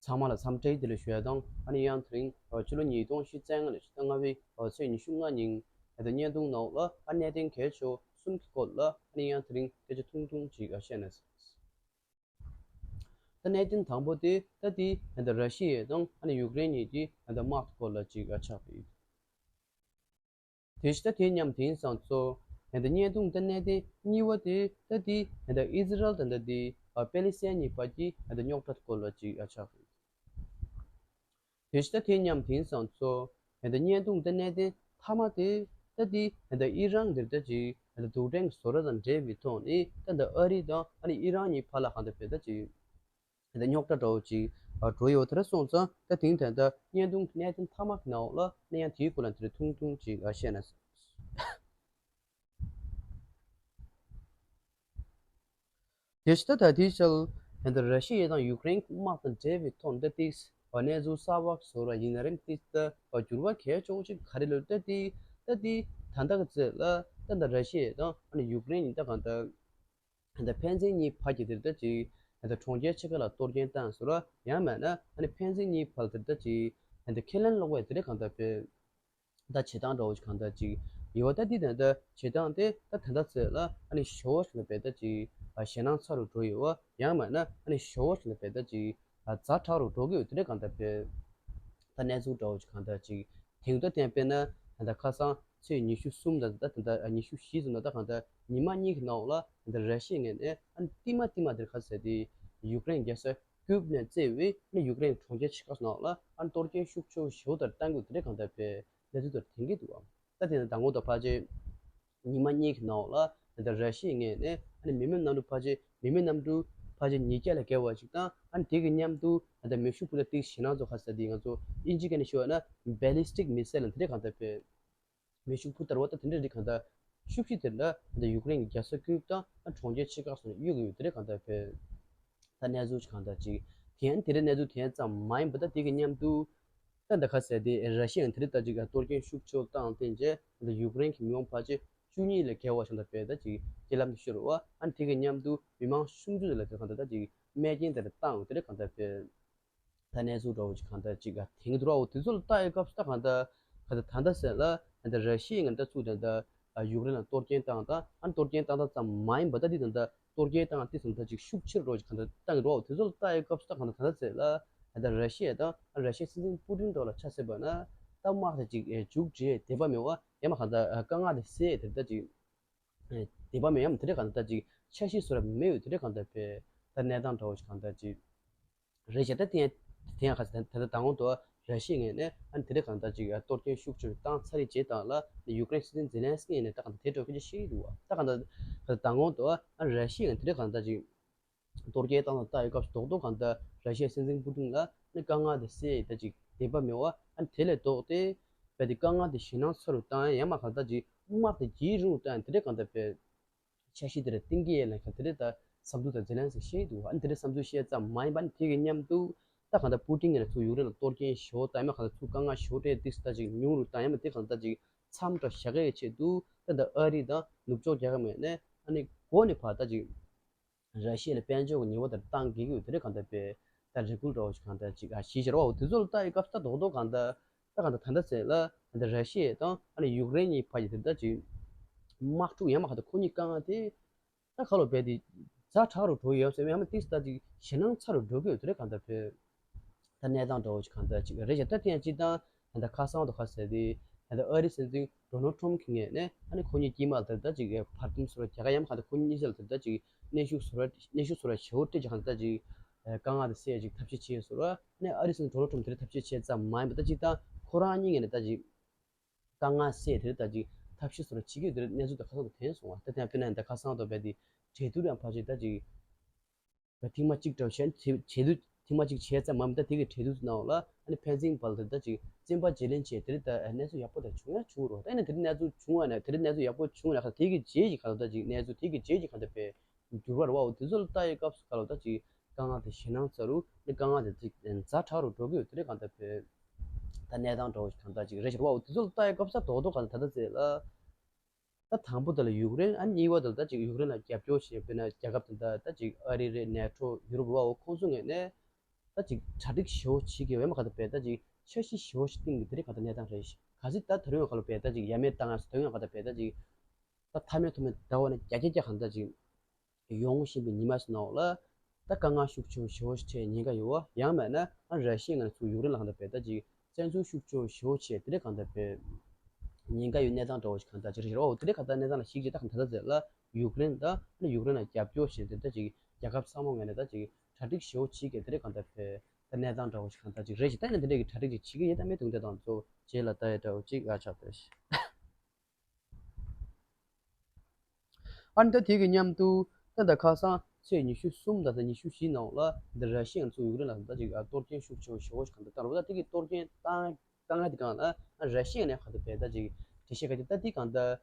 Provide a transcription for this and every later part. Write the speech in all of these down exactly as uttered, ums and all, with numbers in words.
ཚང་མ་ལ་འཚམས་འདྲི་དེ་ལ་ཞུ་ཡ་དང་། ཨ་ནི་ཡང་དེ་རིང་ཕྱི་ལོ་ཉིས་སྟོང་ཉི་ཤུ་རྩ་ལྔ་ལོའི་ཕྱི་ཟླ་ལྔ་པའི་ཚེས་ཉི་ཤུ་ལྔ་ཉིན་ད་ལྟ་བརྙན་ཐུང་ནང་ལ་ཨ་གནད་དོན་གལ་ཆེ་བ་གསུམ་གྱི་སྐོར་ལ་ཨ་ནི་ཡང་དེ་རིང་སྐད་ཆ་ཐུང་ཐུང་ཅིག་བཤད་ན། ད་གནད་དོན་དང་པོ་དེ་ད་དེ་ད་ལྟ་ར་ཤི་ཡ་དང་ཨ་ནི་ཡུཀ་རེན་གཉིས་ཀྱི་ད་ལྟ་དམག་གི་སྐོར་ལ་ཅིག་ཆགས་ཡོད། དེ་བཞིན་ད་དེ་མཉམ་དེང་སང་ཚོ་ད་ལྟ་བརྙན་ཐུང་ད་གནད་དོན་གཉིས་པ་དེ་ད་དེ་ད་ལྟ་ཨི་ཟི་རལ་དང་ད་དེ་པེ་ལི་སི་ཐན་གཉིས་བར་གྱི་ད་ལྟ་རྙོག་དྲ་སྐོར་ལ་ཅིག་ཆགས་ཡོད། དེ་བཞིན་ད་དེ་མཉམ་དེང་སང་ཚོ་ད་ལྟ་བརྙན་ཐུང་ད་གནད་དོན་མཐའ་མ་དེ་ད་དེ་ད་ལྟ་ཨི་རན་འདིར་ད་ཅིག་ད་ལྟ་རྡུལ་ཕྲན་གྱི་བཟོ་གྲྭ་དང་འབྲེལ་བའི་ཐོག་ནས་ད་ལྟ་ཨ་རི་དང་ཨ་ནི་ཨི་རན་གཉིས་བར་ལ་གང་ལྟར་བྱས་ད་ཅིག་ད་ལྟ་རྙོག་དྲ་འདྲ་བོ་ཅིག་འགྲོ་ཡོད། དེ་འདྲ་སོང་ཙང་ད་དེང་ད་ལྟ་བརྙན་ཐུང་གནད་དོན་མཐའ་མ་གི་ནང་ལ་ནི་ཡང་དེའི་སྐོར་ལ་དེ་རིང་ཐུང་ཐུང་ཅིག་བཤད་ན། དེ་ཕྱི་ད་ལྟ་དེའི་ཆར་ད་ལྟ་ར་ཤི་ཡ་དང་ཡུཀ་རེན་དམག་དང་འབྲེལ་བའི་ཐོག་ནས་ད་ཏིག་གནས་ཚུལ་གསར་པ་བཟོ་ར་ཡིན་ན་རིང་ཏིག་ད་འགྱུར་བ་གལ་ཆེན་པོ་ཅིག་ག་རེ་ལོས་ད་ཏིག་ད་ཏིག་ད་ལྟ་གི་ཚེ་ལ་ད་ལྟ་ར་ཤི་ཡ་དང་ཨ་ནི་ཡུཀ་རེན་གཉིས་ད་གང་ལྟར་ད་ལྟ་ཕན་ཚུན་གཉིས་བར་གྱི་དེར་ད་ཅིག་ད་ལྟ་གྲོང་ཁྱེར་ཕྱེད་ཀ་ལ་གཏོར་སྐྱོན་བཏང་བཟོ་ར་ཡང་མེད་ན་ཨ་ནི་ཕན་ཚུན་གཉིས་བར་དེར་ད་ཅིག་ད་ལྟ་ཁས་ལེན་ལོག་པའི་དེ་རིང་གང་ལྟར་བྱེད། ད་བྱེད་སྟངས་འདྲ་བོ་ཅིག་གང་ལྟར་ཅིག་ཡོད་པ། ད་འདི་ད་ལྟ་བྱེད་སྟངས་དེ་ད་ད་ལྟ་ཚེ་ལ་ཨ་ནི་ཞེ་པོ་ཞིག་ལ་བས་ད་ཅིག་ཞེད་སྣང་ཚ་རུ་འགྲོ་ཡོད་པ། ཡང་མིན་ན་ཨ་ནི་ཞེ་པོ་ཞིག་ལ་བས་ད་ཅིག་ཛ་དྲག་རུ་འགྲོ་གི་ཡོད། དེ་འདྲ་གང་ལྟར་བས་ད་གནས་ཚུལ་འདྲ་བོ་ཅིག་གང་ལྟར་ཅིག་དེང་དུ་བསྟན་དཔེར་ན་ད་ལྟ་ཁ་སང་ཚེས་ཉི་ཤུ་གསུམ་དང་ད་ད་ཉི་ཤུ་བཞི་ཙམ་ལ་ད་གང་ལྟར་ཉི་མ་གཉིས་ཀྱི་ནང་ལ་ད་ལྟ་ར་ཤི་ཡའི་ངོས་ནས་ཨ་ནི་རྟིང་མ་རྟིང་མ་དེར་ཁ་ཟེར་དེ་ཡུཀ་རེན་རྒྱལ་ས་ཀིབ་ནས་བརྩིས་པའི་ཨ་ནི་ཡུཀ་རེན་གྲོང་ཁྱེར་ཕྱེད་ཀ་ནང་ལ་ཨ་ནི་གཏོར་སྐྱོན་ཤུགས་ཆེ་བོ་ཞེ་པོ་ལྟར་བཏང་གི་ཡོད། དེ་འདྲ་གང་ལྟར་བས་གནས་ཚུལ་དེར་ཐོན་གྱི་འདུག་བ། ད་དེ་ནི་མདང་དགོང་དང་ཕལ་ཆེར་ཉི་མ་གཉིས་ཀྱི་ནང་ལ་ད་ལྟ་ར་ཤི་ཡའི་ངོས་ནས་ཨ་ནི་མི་མེད་གནམ་གྲུ་ཕལ་ཆེར་མི་མེད་གནམ་གྲུ་ཕལ་ཆེར་ཉིས་བརྒྱ་ལས་བརྒལ་བ་ཞིག་དང་། ཨ་ནི་དེ་གི་མཉམ་དུ་ད་ལྟ་མེ་ཤུགས་འཕུར་མདའ་ཏིག་ཞེད་སྣང་ཚོ་ཁ་ཟེར་དེ་ང་ཚོ་ཨིན་ཇི་སྐད་ནས་ཞུ་བ་ན་བེ་ལི་སི་ཊིག་མི་སེལ་དེ་འདྲ་གང་ལྟར་བས་མེ་ཤུགས་འཕུར་མདའ་རེད་བ། ད་དེ་འདྲ་རིགས་གང་ལྟར་ཤུགས་ཆེ་དེ་འདྲ་ད་ལྟ་ཡུཀ་རེན་གྱི་རྒྱལ་ས་ཀིབ་དང་ཨ་གྲོང་ཁྱེར་ཕྱེད་ཀ་སོགས་ནས་གཡུག་གི་ཡོད། དེ་འདྲ་གང་ལྟར་བས་ད་གནས་ཚུལ་གང་ལྟར་ཅིག་དེ་ཡང་དེ་འདྲའི་གནས་ཚུལ་དེ་ཙམ་མ་ཡིན་པ། ད་དེ་གི་མཉམ་དུ་ད་ད་ཁ་ཟེར་དེ་ར་ཤི་ཡའི་དེ་རིང་ད་ཅིག་གཏོར་སྐྱོན་ཤུགས་ཆེ་བོ་བཏང་སྟེ་རྗེས་ད་ཡུཀ་རེན་གྱི་མི་མང་ཕལ་ཆེར་བཅུ་གཉིས་ལས་བརྒལ་བ་ཞིག་ད་བས་ད་ཅིག་རྐྱེན་ལམ་དུ་ཤོར་བ། ཨ་ནི་དེ་གི་མཉམ་དུ་མི་མང་སུམ་ཅུ་ལས་དེ་གང་ལྟར་ད་ཅིག་རྨས་སྐྱོན་དེ་འདྲ་བཏང་དེ་འདྲ་གང་ལྟར་བས་ད་གནས་ཚུལ་འདྲ་བོ་ཅིག་གང་ལྟར་ཅིག་དེང་གི་འདུག་ར། འོ་དེ་ཚོ་ལ་ལྟ་ཡི་སྐབས་སུ་ད་གང་ལྟར་གང་ལྟར་ད་ལྟ་ཟེར་ལ་ད་ལྟ་ར་ཤི་ཡའི་ངོས་ནས་ཚུར་ད་ལྟ་ཡུཀ་རེན་ལ་གཏོར་སྐྱོན་བཏང་དང་། ཨ་ནི་གཏོར་སྐྱོན་བཏང་སྟངས་ཙམ་མ་ཡིན་པ། ད་འདི་ད་ལྟ་གཏོར་སྐྱོན་བཏང་དེ་ཙམ་ད་ཅིག་ཤུགས་ཆེར་འགྲོ་ཅིག་གང་ལྟར་བཏང་གི་འགྲོ། དེ་ཚོ་ལ་ལྟ་ཡི་སྐབས་སུ་ད་གང་ལྟར་ད་ལྟ་ཟེར་ལ་ད་ལྟ་ར་ཤི་ཡ་དང་ར་ཤི་ཡའི་སྲིད་འཛིན་པུ་ཏིན་འགྲོ་ལ་ཆ་བཞག་པ་ན་ད་དམག་དེ་ཅིག་མཇུག་སྒྲིལ་བདེ་བ་མེད་པ། ཡང་མ་གང་ལྟར་དཀའ་ངལ་དེ་སེལ་དེ་ད་ཅིག་བདེ་བ་མེད་ཡང་དེ་འདྲ་གང་ལྟར་ད་ཅིག་འཆར་གཞི་བཟོ་ར་མེད་ཡོད། དེ་འདྲ་གང་ལྟར་བས་ད་གནས་སྟངས་འདྲ་བོ་ཞིག་གང་ལྟར་ཅིག་རེད་བྱས། ད་དེ་ཡང་དེ་ཡང་ཁ་ད་ད་ལྟ་དང་པོ་དུ་ར་ཤི་ཡའི་ངོས་ནས་ཨ་ནི་དེ་འདྲ་གང་ལྟར་ཅིག་གཏོར་སྐྱོན་ཤུགས་ཆེ་བཏང་ཚར་རེད་བྱས་དང་ལ་ཡུཀ་རེན་སྲིད་འཛིན་ཛེ་ལན་སི་ཀི་ངོས་ནས་ད་གང་ལྟར་དེ་འདྲ་སྐད་ཆ་བཤད་ཀྱི་འདུག་བ། ད་གང་ལྟར་ད་ལྟ་དང་པོ་དུ་ཨ་ནི་ར་ཤི་ཡའི་ངོས་ནས་དེ་འདྲ་གང་ལྟར་ཅིག་གཏོར་སྐྱོན་བཏང་དང་ལྟ་ཡི་སྐབས་སུ་རྡོག་རྡོག་གང་ལྟར་ར་ཤི་ཡའི་སྲིད་འཛིན་པུ་ཏིན་ལ་ནི་དཀའ་ངལ་དེ་སེལ་ཡི་ད་ཅིག་བདེ་བ་མེད་པ། ཨ་ནི་དེ་ལས་ལྡོག་སྟེ་བས་དེ་དཀའ་ངལ་དེ་ཞེད་སྣང་ཚ་རུ་བཏང་ཡང་མ་གང་ལྟར་ཅིག་དམག་དེ་ཇེ་རིང་རུ་བཏང་ཡང་དེ་འདྲ་གང་ལྟར་བས་འཆར་གཞི་དེ་ར་གཏིང་སྐྱེས་ལ་གང་དེ་འདྲ་ད་བསམ་ཚུལ་དང་ཛེ་ལན་སི་ཀི་བཤད་འདུག་ཨ་ནི་དེ་འདྲ་བསམ་ཚུལ་བཤད་ཙམ་མ་ཡིན་པ། ཨ་ནི་དེ་གི་མཉམ་དུ་ད་གང་ལྟར་པུ་ཏིན་ངོས་ནས་ཚུར་ཡུཀ་རེན་ལ་གཏོར་སྐྱོན་ཞེ་པོ་བཏང་ཡང་མ་གང་ལྟར་ཚུར་དཀའ་ངལ་ཞེ་པོ་སྤྲད་དེ་ད་ཅིག་ཉུང་རུ་བཏང་ཡང་མ་དེ་གང་ལྟར་ཅིག་མཚམས་འདྲ་བཞག་ཡའི་ཆེད་དུ་ད་ལྟ་ཨ་རི་དང་ནུབ་ཕྱོགས་རྒྱལ་ཁབ་ངོས་ནས་ཨ་ནི་འགོ་ནས་ཕར་ད་ཅིག་ར་ཤི་ཡ་ལ་དཔལ་འབྱོར་གྱི་ཉེས་པ་དེ་བཏང་གི་ཡོད། དེ་འདྲ་གང་ལྟར་བས་ད་རེ་སྐུལ་འདྲ་བོ་ཞིག་གང་ལྟར་ཅིག་ཨ་ཞིག་བྱེད་རོགས། འོ་དེ་ཚོ་ལ་ལྟ་ཡི་སྐབས་སུ་ད་རྡོག་རྡོག་གང་ལྟར་ད་གང་ལྟར་ད་ལྟ་ཟེར་ལ་ད་ལྟ་ར་ཤི་ཡ་དང་ཨ་ནི་ཡུཀ་རེན་གཉིས་བར་གྱི་དེ་ད་ཅིག་དམག་འཁྲུག་ཡང་མ་གང་ལྟར་ཁོ་གཉིས་དཀའ་ངལ་དེ་ད་ག་ལོ་བས་དེ་ཛ་དྲག་རུ་འགྲོ་ཡོད་ཟེར་ཡང་མ་ཏིག་ད་ཅིག་ཞེད་སྣང་ཚ་རུ་འགྲོ་གི་ཡོད། དེ་འདྲ་གང་ལྟར་བས་ད་གནས་སྟངས་འདྲ་བོ་ཞིག་གང་ལྟར་ཅིག་རེད་བྱས། ད་དེ་ཡང་སྤྱིར་བཏང་ད་ལྟ་ཁ་སང་དུ་ཁ་ཟེར་དེ་ད་ལྟ་ཨ་རི་སྲིད་འཛིན་ཌོ་ནལ་ཊམ་གྱི་ངོས་ནས་ཨ་ནི་ཁོ་གཉིས་དཀྱིལ་མ་ལ་ད་ལྟ་ཅིག་བར་འདུམ་བཟོ་ར་རྒྱག་ག་ཡང་མ་གང་ལྟར་ཁོ་གཉིས་གཉིས་ཆ་ལ་ད་ལྟ་ཅིག་གནོན་ཤུགས་བཟོ་ར་གནོན་ཤུགས་བཟོ་ར་ཞེ་པོ་སྤྲད་ཅིག་གང་ལྟར་ཅིག་དཀའ་ངལ་དེ་སེལ་ཅིག་ཐབས་ཤེས་བྱས་བཟོ་ར། ཨ་ནི་ཨ་རི་སྲིད་འཛིན་ཌོ་ནལ་ཊམ་དེ་རིང་ཐབས་ཤེས་བྱས་ཙམ་མ་ཡིན་པ། ད་སྤྱིར་བཏང་ཁོ་རང་གཉིས་ངོས་ནས་ད་ཅིག་དཀའ་ངལ་སེལ་དེ་རིང་ད་ཅིག་ཐབས་ཤེས་བཟོ་ར་བྱེད་ཀྱི་ཡོད། དེ་རིང་གནས་ཚུལ་དེ་ཁ་སང་དུ་ཐོན་སོང་བ། ད་དེ་ཡང་དཔེར་ན་ད་ཁ་སང་དུ་བས་དེ་གྲོས་བསྡུར་ཡང་ཕལ་ཆེར་ད་ཅིག་ཐེངས་མ་གཅིག་འདྲ་བོ་བྱས་བྱས་དུས་ཐེངས་མ་གཅིག་བྱས་ཙམ་མ་ཡིན་པ། ད་དེ་གི་གྲོས་བསྡུར་ནང་ལ་ཨ་ནི་ཕན་ཚུན་བར་དུ་ད་ཅིག་བཙན་པ་བརྗེ་ལེན་བྱས་དེ་རིང་ད་གནས་ཚུལ་ཡག་པོ་ད་བྱུང་ཡང་བྱུང་རོགས། ད་ནི་དེ་རིང་གནས་ཚུལ་བྱུང་བ་ན་དེ་རིང་གནས་ཚུལ་ཡག་པོ་བྱུང་ན་ཁ་དེ་གི་རྗེས་ཀྱི་ག་ལ་ད་ཅིག་གནས་ཚུལ་དེ་གི་རྗེས་ཀྱི་ག་ལ་བས་འགྱུར་བ་རེད་བ། འོ་དེ་ཚོ་ལ་ལྟ་ཡི་སྐབས་སུ་ག་ལ་ད་ཅིག་དཀའ་ངལ་དེ་ཞེད་སྣང་ཚ་རུ་ནི་དཀའ་ངལ་དེ་ཅིག་ཛ་དྲག་རུ་འགྲོ་གི་ཡོད། དེ་རིང་གང་ལྟར་བས་ད་གནས་སྟངས་འདྲ་བོ་ཞིག་གང་ལྟར་ཅིག་རེད་བྱས་རེད་བ། འོ་དེ་ཚོ་ལ་ལྟ་ཡི་སྐབས་སུ་རྡོག་རྡོག་གང་ལྟར་ད་ལྟ་ཟེར་ལ། ད་དང་པོ་དེ་ལ་ཡུཀ་རེན། ཨ་གཉིས་པ་དེ་ལ་ད་ཅིག་ཡུཀ་རེན་ལ་རྒྱབ་སྐྱོར་བྱེད་དཔེར་ན་རྒྱལ་ཁབ་དེ་འདྲ་ད་ཅིག་ཨ་རི་རེད། ནེ་ཊོ། ཡུ་རོབ་རེད་བ། འོ་ཁོང་ཚོ་ངོས་ནས་ ད་ཅིག་གྲ་སྒྲིག་ཞེ་པོ་བྱེད་ཀྱི་ཡོད་མ་གཏོགས་ད་དཔེ་ད་ཅིག་འཆར་གཞི་ཞེ་པོ་ཞིག་བཏིང་གི་དེ་རིང་གང་ལྟར་གནས་སྟངས་རེད། གལ་སྲིད་ད་དེ་རིང་གང་ལ་དཔེ་ད་ཅིག་ཡ་མེད་བཏང་ཡ་སོ་དེ་རིང་གང་ལྟར་དཔེ་ད་ཅིག་ད་མཐའ་མའི་ཐོག་མའི་ཟླ་བ་ནས་རྒྱ་སྐྱེད་རྒྱ་གང་ལྟར་ཅིག་ཡོང་བཞིན་པའི་ཉི་མ་ཟེར་ནའང་ལ། ད་དཀའ་ངལ་ཤུགས་ཆེ་བ་ཞེ་པོ་ཞིག་འཕྲད་ཉེན་ཁ་ཡོད་པ། ཡང་མིན་ན་ཨ་ར་ཤི་ཡ་ང་ཚོ་ཡུཀ་རེན་ལ་གང་ལྟར་དཔེ་ད་ཅིག་བཙན་འཛུལ་ཤུགས་ཆེ་བ་ཞེ་པོ་བྱས་དེ་འདྲ་གང་ལྟར་དཔེ་ཉེན་ཁ་ཡོད་གནས་སྟངས་འདྲ་བོ་ཞིག་གང་ལྟར་ཅིག་རེད་རོ། དེ་འདྲ་གང་ལྟར་གནས་སྟངས་ལ་གཞིགས་བྱས་ད་གང་ལྟར་ཟེར་ལ་ཡུཀ་རེན་ད་ཨ་ནི་ཡུཀ་རེན་ལ་རྒྱབ་སྐྱོར་བྱས་དེ་ད་ཅིག་རྒྱལ་ཁབ་ཚང་མ་ངོས་ནས་ད་ཅིག་གྲ་སྒྲིག་ཞེ་པོ་བྱེད་ཀྱི་དེ་འདྲ་གང་ལྟར་དཔེ་ད་གནས་སྟངས་འདྲ་བོ་ཞིག་གང་ལྟར་ཅིག་རེད་ཅིག་ད་ནི་དེ་འདྲ་གི་གྲ་སྒྲིག་ཅིག་བྱེད་ཀྱི་ཡིན། ད་མི་དུང་དེ་དང་གཙོ་བྱས་ལ་ད་ཡ་འདྲ་བོ་ཅིག་ཨ་ཆགས་ཏེ། ཨ་ནི་ད་དེ་གི་མཉམ་དུ་ད་ད་ཁ་སང་ཚེས་ཉི་ཤུ་གསུམ་དང་ད་ཉི་ཤུ་བཞི་ནང་ལ་འདི་ར་ཤི་ཡ་ཚོ་ཡུཀ་རེན་ལ་ད་ཅིག་གཏོར་སྐྱོན་ཤུགས་ཆེ་བ་ཞེ་པོ་ཞིག་གང་ལྟར་བཏང་རོགས། ད་དེ་གི་གཏོར་སྐྱོན་བཏང་བཏང་ཡ་དེ་གང་ལ་ར་ཤི་ཡ་ནས་གང་ལྟར་བས་ད་ཅིག་འགྲེལ་བཤད་ག་ཅིག་ད་དེ་གང་ལྟར་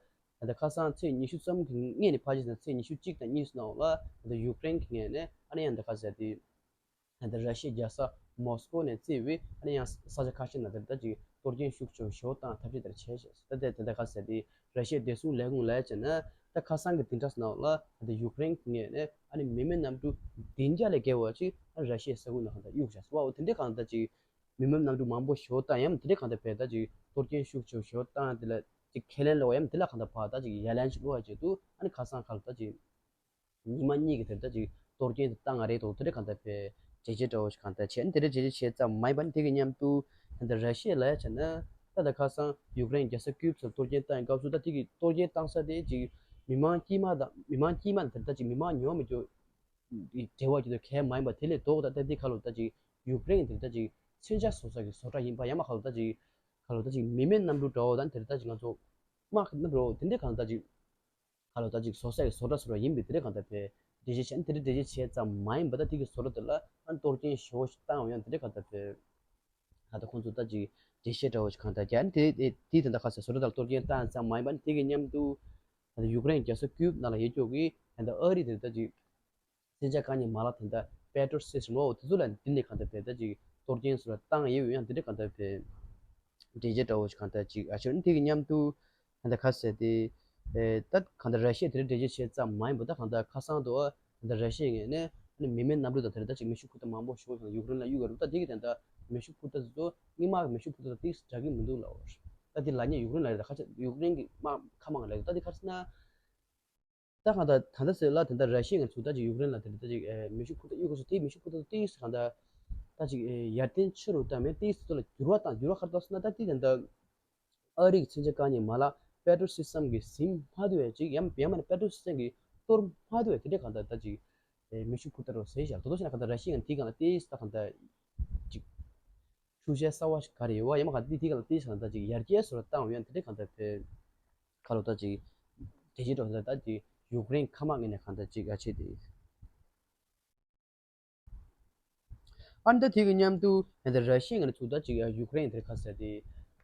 ད་ཁ་སང་ཚེས་ཉི་ཤུ་རྩ་གཉིས་ནས་ཕར་ཅིག་ད་ཚེས་ཉི་ཤུ་གཅིག་དང་གཉིས་ནང་ལ་ད་ཡུཀ་རེན་གི་ངོས་ནས་ཨ་ནི་ཡང་ད་ཁ་ཟེར་དེ། ད་ར་ཤི་ཡའི་རྒྱལ་ས་མོ་སི་ཀོ་ནས་བརྩིས་པའི་ཨ་ནི་ཡང་ས་ཆ་ཁ་ཤས་ནང་དེར་ད་ཅིག་གཏོར་སྐྱོན་ཤུགས་ཆེ་བ་ཞེ་པོ་བཏང་ཐབས་ཤེས་དེར་བྱས་ཤག་ད་ལྟའི་དེ་འདྲ་ཁ་ཟེར་དེ་ར་ཤི་ཡའི་བདེ་སྲུང་ལས་ཁུངས་ལ་བྱས་ན་ད་ཁ་སང་གི་དེ་འདྲ་ནང་ལ་ད་ཡུཀ་རེན་གྱི་ངོས་ནས་ཨ་ནི་མི་མེད་གནམ་གྲུ་བདུན་བརྒྱ་ལས་བརྒལ་བ་ཅིག་ཨ་ར་ཤི་ཡའི་ས་ཁུལ་ནང་ད་གཡུགས་བཞག་སོང་བ། འོ་དེ་འདྲའི་གང་ལྟར་ཅིག་མི་མེད་གནམ་གྲུ་མང་པོ་ཞེ་པོ་བཏང་ཡང་དེ་འདྲའི་གང་ལྟར་བས་ད་ཅིག་གཏོར་སྐྱོན་ཤུགས་ཆེ་བ་ཞེ་པོ་བཏང་དེ་ལ་ཅིག་ཁས་ལེན་ལོ་ཡང་དེ་ལ་གང་ལྟར་བ་ད་ཅིག་ཡ་ལན་ཞིག་བློ་བ་བྱེད་དུ་ཨ་ནི་ཁ་སང་ཁ་ལ་ད་ཅིག་ཉི་མ་གཉིས་ཀྱི་དེར་ད་ཅིག་གཏོར་སྐྱོན་དེ་བཏང་ང་རེད་དོ། དེ་འདྲ་གང་ལྟར་བས་འགྲེལ་བཤད་འདྲ་བོ་ཞིག་གང་ལྟར་བྱས་ནས་དེ་འདྲ་བྱས་བྱས་ཙམ་མ་ཡིན་པ་ནི་དེ་གི་མཉམ་དུ་ད་ལྟ་ར་ཤི་ཡ་ལ་ཡ་བྱས་ན་ད་ལྟ་ཁ་སང་ཡུཀ་རེན་རྒྱལ་ས་ཀིབ་ཚོར་གཏོར་སྐྱོན་བཏང་ཡའི་སྐབས་སུ་ད་དེ་གི་གཏོར་སྐྱོན་བཏང་ས་དེ་ཅིག་མི་མང་དཀྱུས་མ་དང་མི་མང་དཀྱུས་མ་དང་དེ་ད་ཅིག་མི་མང་ཉུང་མི་ཅོ་འབྲེལ་བ་ཅིག་ཏུ་གལ་མ་ཡིན་པ་དེ་ལས་ལྡོག་ད་ལྟ་དེ་ཁ་ལོ་ད་ཅིག་ཡུཀ་རེན་དེ་ད་ཅིག་མཚོན་ཆ་བཟོ་ས་གི་བཟོ་གྲྭ་ཡིན་པ་ཡང་མ་ཁ་ལོ་ད་ཅིག་ཁ་ལོ་ད་ཅིག་མི་མེད་གནམ་གྲུ་འདྲ་བོ་དང་དེ་ད་ཅིག་ང་ཚོ་དམག་གི་གནམ་གྲུ་དེ་འདྲའི་གང་ལྟར་ཅིག་ཁ་ལོ་ད་ཅིག་བཟོ་ས་གི་བཟོ་གྲྭ་བཟོ་གྲྭ་ཡིན་པས་དེ་འདྲའི་གང་ལྟར་བས་འགྲེལ་བཤད་བྱས་ནས་དེ་འདྲའི་འགྲེལ་བཤད་བྱས་ཙམ་མ་ཡིན་པ་ད་དེ་གི་བཟོ་གྲྭ་དེ་ལ་ཨ་གཏོར་སྐྱོན་ཞེ་པོ་ཞིག་བཏང་བ་ཡང་དེ་འདྲའི་གང་ལྟར་བས་ད་ལྟ་ཁོང་ཚོ་ད་ཅིག་འགྲེལ་བཤད་འདྲ་བོ་ཞིག་གང་ལྟར་རྒྱག་ནས་དེ་དེ་དེ་ད་ལྟ་ཁ་སང་བཟོ་གྲྭ་དེ་ལ་གཏོར་སྐྱོན་བཏང་ཙམ་མ་ཡིན་པ་ནི་དེ་གི་མཉམ་དུ་ད་ལྟ་ཡུཀ་རེན་རྒྱལ་ས་ཀིབ་ནང་ལ་ཡོད་ཀྱོག་གི་ད་ལྟ་ཨ་རི་དེ་ད་ཅིག་མཚོན་ཆ་བཀག་ཉར་མ་ལག་དེ་འདྲ་པེ་ཏྲོ་སི་སི་ཊམ་འོ་དེ་ཚོ་ལ་འདི་ནས་གང་ལྟར་བས་ད་ཅིག་གཏོར་སྐྱོན་སོགས་ལ་བཏང་ཡོད་ཡང་དེ་འདྲ་གང་ལྟར་བས་འགྲེལ་བཤད་འདྲ་བོ་ཞིག་གང་ལྟར་ཅིག་ཨ་ཤོད་ནི་དེ་གི་མཉམ་དུ་གང་ལྟར་ཁ་གསལ་ཏེ་ད་གང་ལྟར་ར་ཤི་ཡ་དེ་འདྲ་འགྲེལ་བཤད་བྱས་ཙམ་མ་ཡིན་པ་ད་གང་ལྟར་ཁ་སང་དུ་གང་ལྟར་ར་ཤི་ཡའི་ངོས་ནས་ཨ་ནི་མི་མེད་གནམ་གྲུ་དང་དེ་འདྲ་ད་ཅིག་མེ་ཤུགས་འཕུར་མདའ་མང་པོ་ཞིག་ཡང་ཡུཀ་རེན་ལ་གཡུག་གི་རེད། ད་དེ་གི་དེ་འདྲ་མེ་ཤུགས་འཕུར་མདའ་དེ་ཚོ་སྔོན་མ་གི་མེ་ཤུགས་འཕུར་མདའ་དང་ཏིག་ཙམ་འདྲ་གི་མི་འདུག་ལབ་པ་རེད། ད་དེ་ལབ་མཁན་ཡུཀ་རེན་ལ་རེད། ད་ཁ་ཆེ་ཡུཀ་རེན་གི་དམག་མཁའ་དམག་ལ་རེད། ད་དེ་ག་རེ་ཟེར་ན། ད་གང་ལྟར་ད་ལྟ་ཟེར་ལ་དེ་འདྲ་ར་ཤི་ཡ་ང་ཚོ་ད་ཅིག་ཡུཀ་རེན་ལ་དེ་འདྲ་ད་ཅིག་ཨེ་མེ་ཤུགས་འཕུར་མདའ་གཡུག་གི་སོ་དེ་མེ་ཤུགས་འཕུར་མདའ་ཏིག་ཙམ་གང་ལྟར་ད་ཅིག་ཨེ་ཡར་ཐོན་ཆེ་རུ་བཏང་མེད་ཏིག་ཙམ་ལ་འགྱུར་བ་བཏང་འགྱུར་བ་ག་རེ་བཏང་ཟེར་ན། ད་དེ་དེ་འདྲ་ཨ་རི་གི་མཚོན་ཆ་བཀག་ཉར་མ་ལག་པེ་ཏྲོ་སི་སི་ཊམ་གི་ཟིན་མ་ཐུབ་པའི་ཅིག་ཡང་ཡང་མིན་ན་པེ་ཏྲོ་སི་སི་ཊམ་གི་གཏོར་མ་ཐུབ་པའི་དེ་འདྲ་གང་ལྟར་ད་ཅིག་ཨེ་མེ་ཤུགས་འཕུར་མདའ་རོ་ཟེར་བཞག་ད་དོ་ཞེ་ན་གང་ལྟར་ར་ཤི་ཡ་ང་དེ་གང་ལ་ཏིག་ཙམ་ད་གང་ལྟར་ཅིག་ཤུགས་རྐྱེན་གསར་བ་ཞིག་ག་རེ་ཡོད་བ་ཡང་མ་ག་དེ་དེ་ག་ལ་དེ་ཞིག་ལ་ད་ཅིག་ཡར་རྒྱས་སོར་བཏང་བ་ཡང་དེ་འདྲ་གང་ལྟར་བས་ཁ་ལོ་ད་ཅིག་དེ་ཅིག་འགྲོ་ད་ད་ཅིག་ཡུཀ་རེན་མཁའ་དམག་ངོས་ནས་གང་ལྟར་ཅིག་ཨ་ཆེ་དེ། ཨ་ནི་ད་དེ་གི་མཉམ་དུ་ད་ར་ཤི་ཡ་ངོས་ནས་ཚུར་ད་ཅིག་ཡུཀ་རེན་དེར་ཁ་གསལ་ཏེ་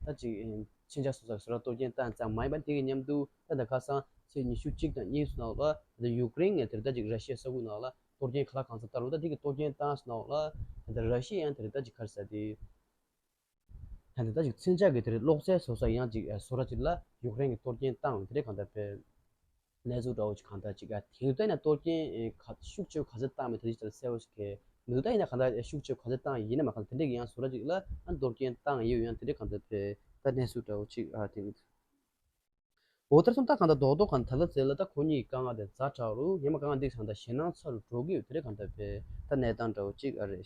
ད་ཅིག་མཚོན་ཆ་སོགས་ས་སོར་གཏོར་སྐྱོན་བཏང་ཙམ་མ་ཡིན་པ་དེ་གི་མཉམ་དུ་ད་ད་ཁ་སང་ཚེས་ཉི་ཤུ་གཅིག་དང་གཉིས་སུ་ནང་ལ་ད་ཡུཀ་རེན་ངོས་དེར་ད་ཅིག་ར་ཤི་ཡའི་ས་ཁུལ་ནང་ལ། གཏོར་སྐྱོན་ག་ལ་གང་ས་ལྟར་ལོ་ད་དེ་གི་གཏོར་སྐྱོན་བཏང་ཟེར་ནའང་ལ་ད་ལྟ་ར་ཤི་ཡ་ཡང་དེ་རེད་ད་ཅིག་ག་རེ་ཟེར་དེ། ད་ལྟ་ད་ཅིག་མཚོན་ཆ་གི་དེ་རེད་གློག་རྫས་བཟོ་ས་ཡང་ཅིག་བཟོ་གྲྭ་ཅིག་ལ་ཡུཀ་རེན་གི་གཏོར་སྐྱོན་བཏང་དེ་རེད་གང་ལྟར་བས་གནས་ཚུལ་འདྲ་བོ་ཅིག་གང་ལྟར་ཅིག་ཨ་དེང་དུས་ད་ཡིན་ན་གཏོར་སྐྱོན་ཨེ་ག་ཤུགས་ཆེ་བོ་ག་ཚོད་བཏང་མེད་ད་ཅིག་ལྟར་གསལ་བོ་ཞིག་གི་མི་འདུག་ད་ཡིན་ན་གང་ལྟར་ཤུགས་ཆེ་བོ་ག་ཚོད་བཏང་ཡིན་ན་མ་གང་ལྟར་དེ་འདྲ་གི་ཡང་བཟོ་གྲྭ་ཅིག་ལ་ཨ་གཏོར་སྐྱོན་བཏང་ཡོད་ཡང་དེ་རེད་གང་ལྟར་བས་ད་གནས་ཚུལ་འདྲ་བོ་ཅིག་ཨ་དེ་འོ་ད་སོང་ད་གང་ལྟར་རྡོག་རྡོག་གང་ད་ལྟ་ཚེ་ལ་ད་ཁོ་གཉིས་ཀྱི་དཀའ་ངལ་དེ་ཛ་དྲག་རུ་ཉི་མ་དཀའ་ངལ་འདི་གང་ལྟར་ཞེད་སྣང་ཚ་རུ་འགྲོ་གི་ཡོད་དེ་རེད་གང་ལྟར་བས་ད་གནས་སྟངས་འདྲ་བོ་གཅིག་ཨ་རེད།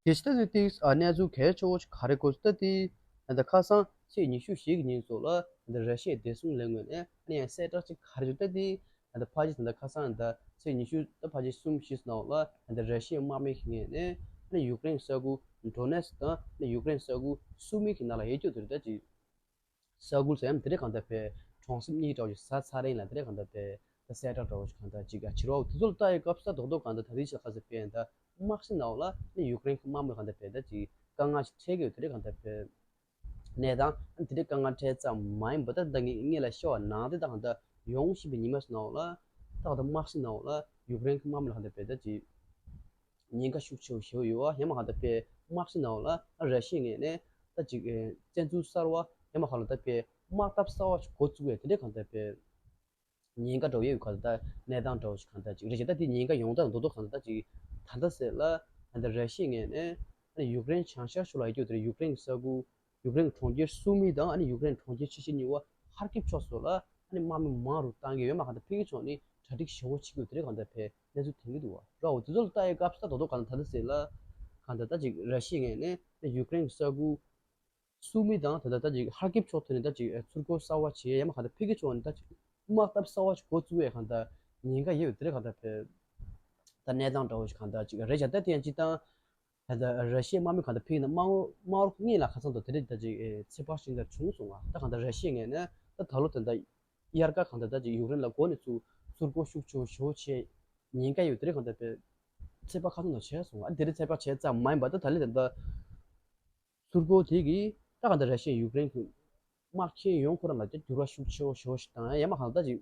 དེ་ཕྱི་ད་ནི་ཏིག་ཨ་གནས་ཚུལ་གལ་ཆེ་བོ་ཞིག་ག་རེ་གོ་ད་དེ་ད་ཁ་སང་ཚེས་ཉི་ཤུ་བཞི་གི་ཉིན་སོགས་ལ་ད་ར་ཤི་ཡའི་བདེ་སྲུང་ལས་ངོས་ནས་ཨ་ནི་ཡང་གསལ་བསྒྲགས་ཅིག་ག་རེ་བྱུང་ད་དེ། ད་ཕལ་ཆེར་ད་ཁ་སང་ད་ཚེས་ཉི་ཤུ་ད་ཕལ་ཆེར་གསུམ་བཞི་ནང་ལ་ད་ར་ཤི་ཡའི་དམག་མི་ཞིག་ངོས་ནས་ཡུཀ་རེན་ས་ཁུལ་ཌོ་ནེ་སི་དང་ཡུཀ་རེན་ས་ཁུལ་སུ་མི་གི་ནང་ལ་ཡོད་རྒྱུ་དེ་རེད་ད་ཅིག་ས་ཁུལ་ཟེར་ཡང་དེ་རེད་གང་ལྟར་བས་གྲོང་གསེབ་གཉིས་འདྲ་བོ་ཞིག་ཟ་ཚར་རིང་ལ་དེ་རེད་གང་ལྟར་བས་ད་གསལ་བསྒྲགས་འདྲ་བོ་ཞིག་གང་ལྟར་ཅིག་ཨ་ཕྱི་རོགས་དེ་ཚོ་ལ་ལྟ་ཡི་སྐབས་སུ་ད་རྡོག་རྡོག་གང་ལྟར་ད་རེས་ཞིག་ཁ་ས་བས་ད་དམག་སྲིད་ནང་ལ་ཡུཀ་རེན་གི་དམག་མི་གང་ལྟར་བས་ད་ཅིག་དཀའ་ངལ་ཞིག་འཕྲད་ཀྱི་ཡོད་དེ་རེད་གང་ལྟར་བས། གནས་སྟངས་དེ་འདྲའི་དཀའ་ངལ་འཕྲད་ཙམ་མ་ཡིན་པ་ད་ད་ངས་ངས་ལ་ཤོད་པ་ནང་དེ་ད་གང་ལྟར་ཡོང་བཞིན་པའི་ཉི་མ་ཞིག་ནང་ལ་ད་གང་ལྟར་དམག་སྲིད་ནང་ལ་ཡུཀ་རེན་གྱི་དམག་མི་ལ་གང་ལྟར་བས་ད་ཅིག་ཉེན་ཁ་ཤུགས་ཆེ་བོ་ཞེ་པོ་ཡོད་པ་ཡང་མ་གང་ལྟར་བས་དམག་སྲིད་ནང་ལ་ར་ཤི་ཡའི་ངོས་ནས་ད་ཅིག་བཙན་འཛུལ་གསར་བ་ཡང་མ་གང་ལྟར་བས་དམག་འཐབ་གསར་བ་ཞིག་འགོ་བཙུགས་པའི་དེ་འདྲའི་གང་ལྟར་བས། ཉེན་ཁ་འདྲ་བོ་ཡོད་གང་ལྟར་གནས་སྟངས་འདྲ་བོ་ཞིག་གང་ལྟར་ཅིག་རེད་ཤག་ད་དེ་ཉེན་ཁ་ཡོང་སྟངས་མདོག་མདོག་གང་ལྟར་ཅིག་ད་ལྟ་ཟེར་ལ་ད་ལྟ་ར་ཤི་ཡའི་ངོས་ནས་ཨ་ནི་ཡུཀ་རེན་བྱང་ཤར་ཕྱོགས་ལ་ཡོད་རྒྱུ་དེ་རེད། ཡུཀ་རེན་གྱི་ས་ཁུལ་ཡུཀ་རེན་གྱི་གྲོང་ཁྱེར་སུ་མི་དང་ཨ་ནི་ཡུཀ་རེན་གྲོང་ཁྱེར་ཆེ་ཤོས་གཉིས་པ་ཧར་ཀིབ་ཕྱོགས་སུ་ལ་ཨ་ནི་དམག་མི་མང་རུ་བཏང་གི་ཡོད་མ་གང་ལྟར་ཕ་གི་ཕྱོགས་ནས་གྲ་སྒྲིག་ཞེ་པོ་བྱེད་ཀྱི་ཡོད་དེ་རེད་གང་ལྟར་ཕེ་གནས་ཚུལ་ཐོན་གྱི་འདུག་བ། རོ་དེ་ཚོ་ལ་ལྟ་ཡི་སྐབས་སུ་ད་རྡོག་རྡོག་གང་ལྟར་ད་ལྟ་ཟེར་ལ་གང་ལྟར་ད་ཅིག་ར་ཤི་ཡའི་ངོས་ནས་ཡུཀ་རེན་གྱི་ས་ཁུལ་སུ་མི་དང་ད་ལྟ་ད་ཅིག་ཧར་ཀིབ་ཕྱོགས་ཐོན་ནས་ད་ཅིག་ཚུར་རྒོལ་གསར་བ་བྱེད་ཡ་མ་གང་ལྟར་ཕ་གི་ཕྱོགས་ནས་ད་ཅིག་དམག་འཐབ་གསར་བ་ཞིག་འགོ་བཙུགས་ཡ་གང་ལྟར་ཉེན་ཁ་ཡོད་དེ་རེད་གང་ལྟར་ཕེ་ད་གནས་སྟངས་འདྲ་བོ་ཞིག་གང་ལྟར་ཅིག་རེད་བྱ་ད་དེ་ཡང་སྤྱི་བཏང་ད་ལྟ་ར་ཤི་ཡའི་དམག་མི་གང་ལྟར་ཕ་གི་ནང་དམག་དམག་རོགས་གཉིས་ལ་ཁ་ཚང་དུ་དེ་རེད་ད་ཅིག་ཚོད་དཔག་ཤིན་ཏུ་བྱུང་སོང་བ། ད་གང་ལྟར་ར་ཤི་ཡའི་ངོས་ནས་ད་ད་ལོ་ད་ལྟ་དབྱར་ཁ་གང་ལྟར་ད་ཅིག་ཡུཀ་རེན་ལ་འགོ་ནས་ཚུར་ཚུར་རྒོལ་ཤུགས་ཆེ་བོ་ཞེ་པོ་བྱེད་ཉེན་ཁ་ཡོད་དེ་རེད་གང་ལྟར་ཕེ་ཚོད་དཔག་ཁ་ཚང་དུ་བྱས་སོང་བ། ཨ་དེ་རེད་ཚོད་དཔག་བྱས་ཙམ་མ་ཡིན་པ་ད་ད་ལོ་ད་ལྟ། ཚུར་རྒོལ་དེ་གིས་ད་ག་འདྲ་ར་ཤི་ཡ་ཡུཀ་རེན་གྱི་དམག་ཆེན་ཡོངས་ཁོ་རང་ལ་ད་འགྱུར་བ་ཤུགས་ཆེ་བོ་ཞེ་པོ་ཞིག་བཏང་ཡ་ཡ་མ་གང་ལྟར་ཅིག་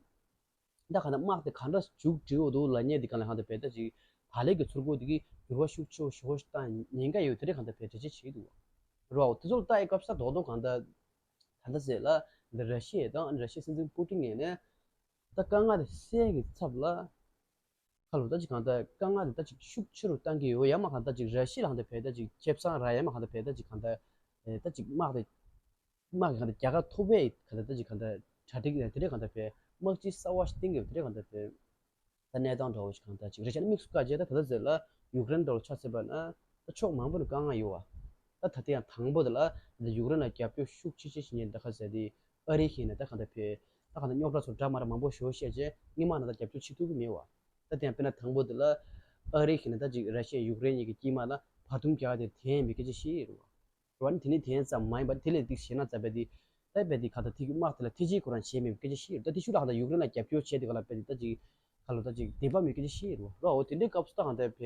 ད་ག་ནང་དམག་དེ་ག་འདྲ་མཇུག་སྒྲིལ་འོ་འདུག་ལབ་མཁན་དེ་ག་ལ་གང་ལྟར་བས་ད་ཅིག་ད་ལན་གྱི་ཚུར་རྒོལ་དེ་གིས་འགྱུར་བ་ཤུགས་ཆེ་བོ་ཞེ་པོ་ཞིག་བཏང་ཉེན་ཁ་ཡོད་དེ་རེད་གང་ལྟར་བས་འགྲེལ་བཤད་བྱེད་ཀྱི་འདུག་བ། རོ་དེ་ཚོ་ལ་ལྟ་ཡི་སྐབས་སུ་རྡོག་རྡོག་གང་ལྟར་ད་ལྟ་ཟེར་ལ་འདི་ར་ཤི་ཡ་དང་ར་ཤི་ཡའི་སྲིད་འཛིན་པུ་ཏིན་ངོས་ནས་ད་དཀའ་ངལ་དེ་སེལ་གྱི་ཚབ་ལ། ཁ་ལོ་ད་ཅིག་གང་ལྟར་དཀའ་ངལ་དེ་ད་ཅིག་ཤུགས་ཆེ་རུ་བཏང་གི་ཡོད་ཡ་མ་གང་ལྟར་ཅིག་ར་ཤི་ཡ་ལ་གང་ལྟར་བས་ད་ཅིག་ཁེ་བཟང་རག་ཡ་མ་གང་ལྟར་བས་ད་ཅིག་གང་ལྟར་ཨེ་ད་ཅིག་དམག་དེ་དམག་གི་གང་ལྟར་རྒྱལ་ཁ་ཐོབ་པའི་གང་ལྟར་ད་ཅིག་གང་ལྟར་གྲ་སྒྲིག་དེ་འདྲ་གང་ལྟར་བས་དམག་སྤྱི་གསར་བ་ཞིག་བཏིང་གི་ཡོད་དེ་འདྲ་གང་ལྟར་བས་ད་གནས་སྟངས་འདྲ་བོ་ཞིག་གང་ལྟར་ཅིག་རེད་བྱས་ན་དམིགས་སུ་བཀར་རྗེས་ད་ད་ལྟ་ཟེར་ལ་ཡུཀ་རེན་འདྲ་བོ་ཆ་མཚོན་པ་ན་ད་ཕྱོགས་མང་པོ་ནས་དཀའ་ངལ་ཡོད་བ། ད་ད་ལྟ་ཡང་དང་པོ་དེ་ལ་ད་ཡུཀ་རེན་ལ་རྒྱབ་སྐྱོར་ཤུགས་ཆེ་ཆེ་ཞིག་ཉན་ད་ག་ཟེར་དེ་ཨ་རི་ཤིག་ནས་ད་གང་ལྟར་བས་ད་གང་ལྟར་རྙོག་དྲ་ཚོ་འདྲ་མ་འདྲ་མང་པོ་ཞེ་པོ་བཤད་རྗེས་སྔོན་མ་ནང་ལ་རྒྱབ་སྐྱོར་བྱེད་ཐུབ་ཀྱི་མེད་བ། ད་དེ་ཡང་དཔེར་ན་དང་པོ་དེ་ལ་ཨ་རི་ཞིག་ནས་ད་ཅིག་ར་ཤི་ཡ་ཡུཀ་རེན་གཉིས་ཀྱི་དཀྱིལ་མ་ལ་བར་འདུམ་རྒྱག་ཡ་དེ་དེ་ཡིན་པའི་སྐད་ཆ་བཤད་ཡོད་རེད་བ། རེད་བ། ནི་དེ་ནི་དེ་ཡིན་ཙམ་མ་ཡིན་པར་དེ་ལས་ཏིག་ཞེ་ན་ཙམ་པས་དེ་ད་བས་དེ་ག་ད་དེ་གི་དམག་དེ་ལ་ཐེ་ཇུས་ཁོ་རང་བྱས་མེད་པའི་སྐད་ཆ་བཤད་ཡོད། ད་དེ་ཤུགས་ལ་ག་ད་ཡུཀ་རེན་ལ་རྒྱབ་སྐྱོར་བྱས་དེ་ག་ལ་བས་དེ་ད་ཅིག་ག་ལ་ད་ཅིག་བདེན་པ་མེད་སྐད་ཆ་བཤད་ཡོད་རེད་བ། རོ་འོ་དེ་འདྲའི་སྐབས་སུ་ད་གང་ལྟར་བས་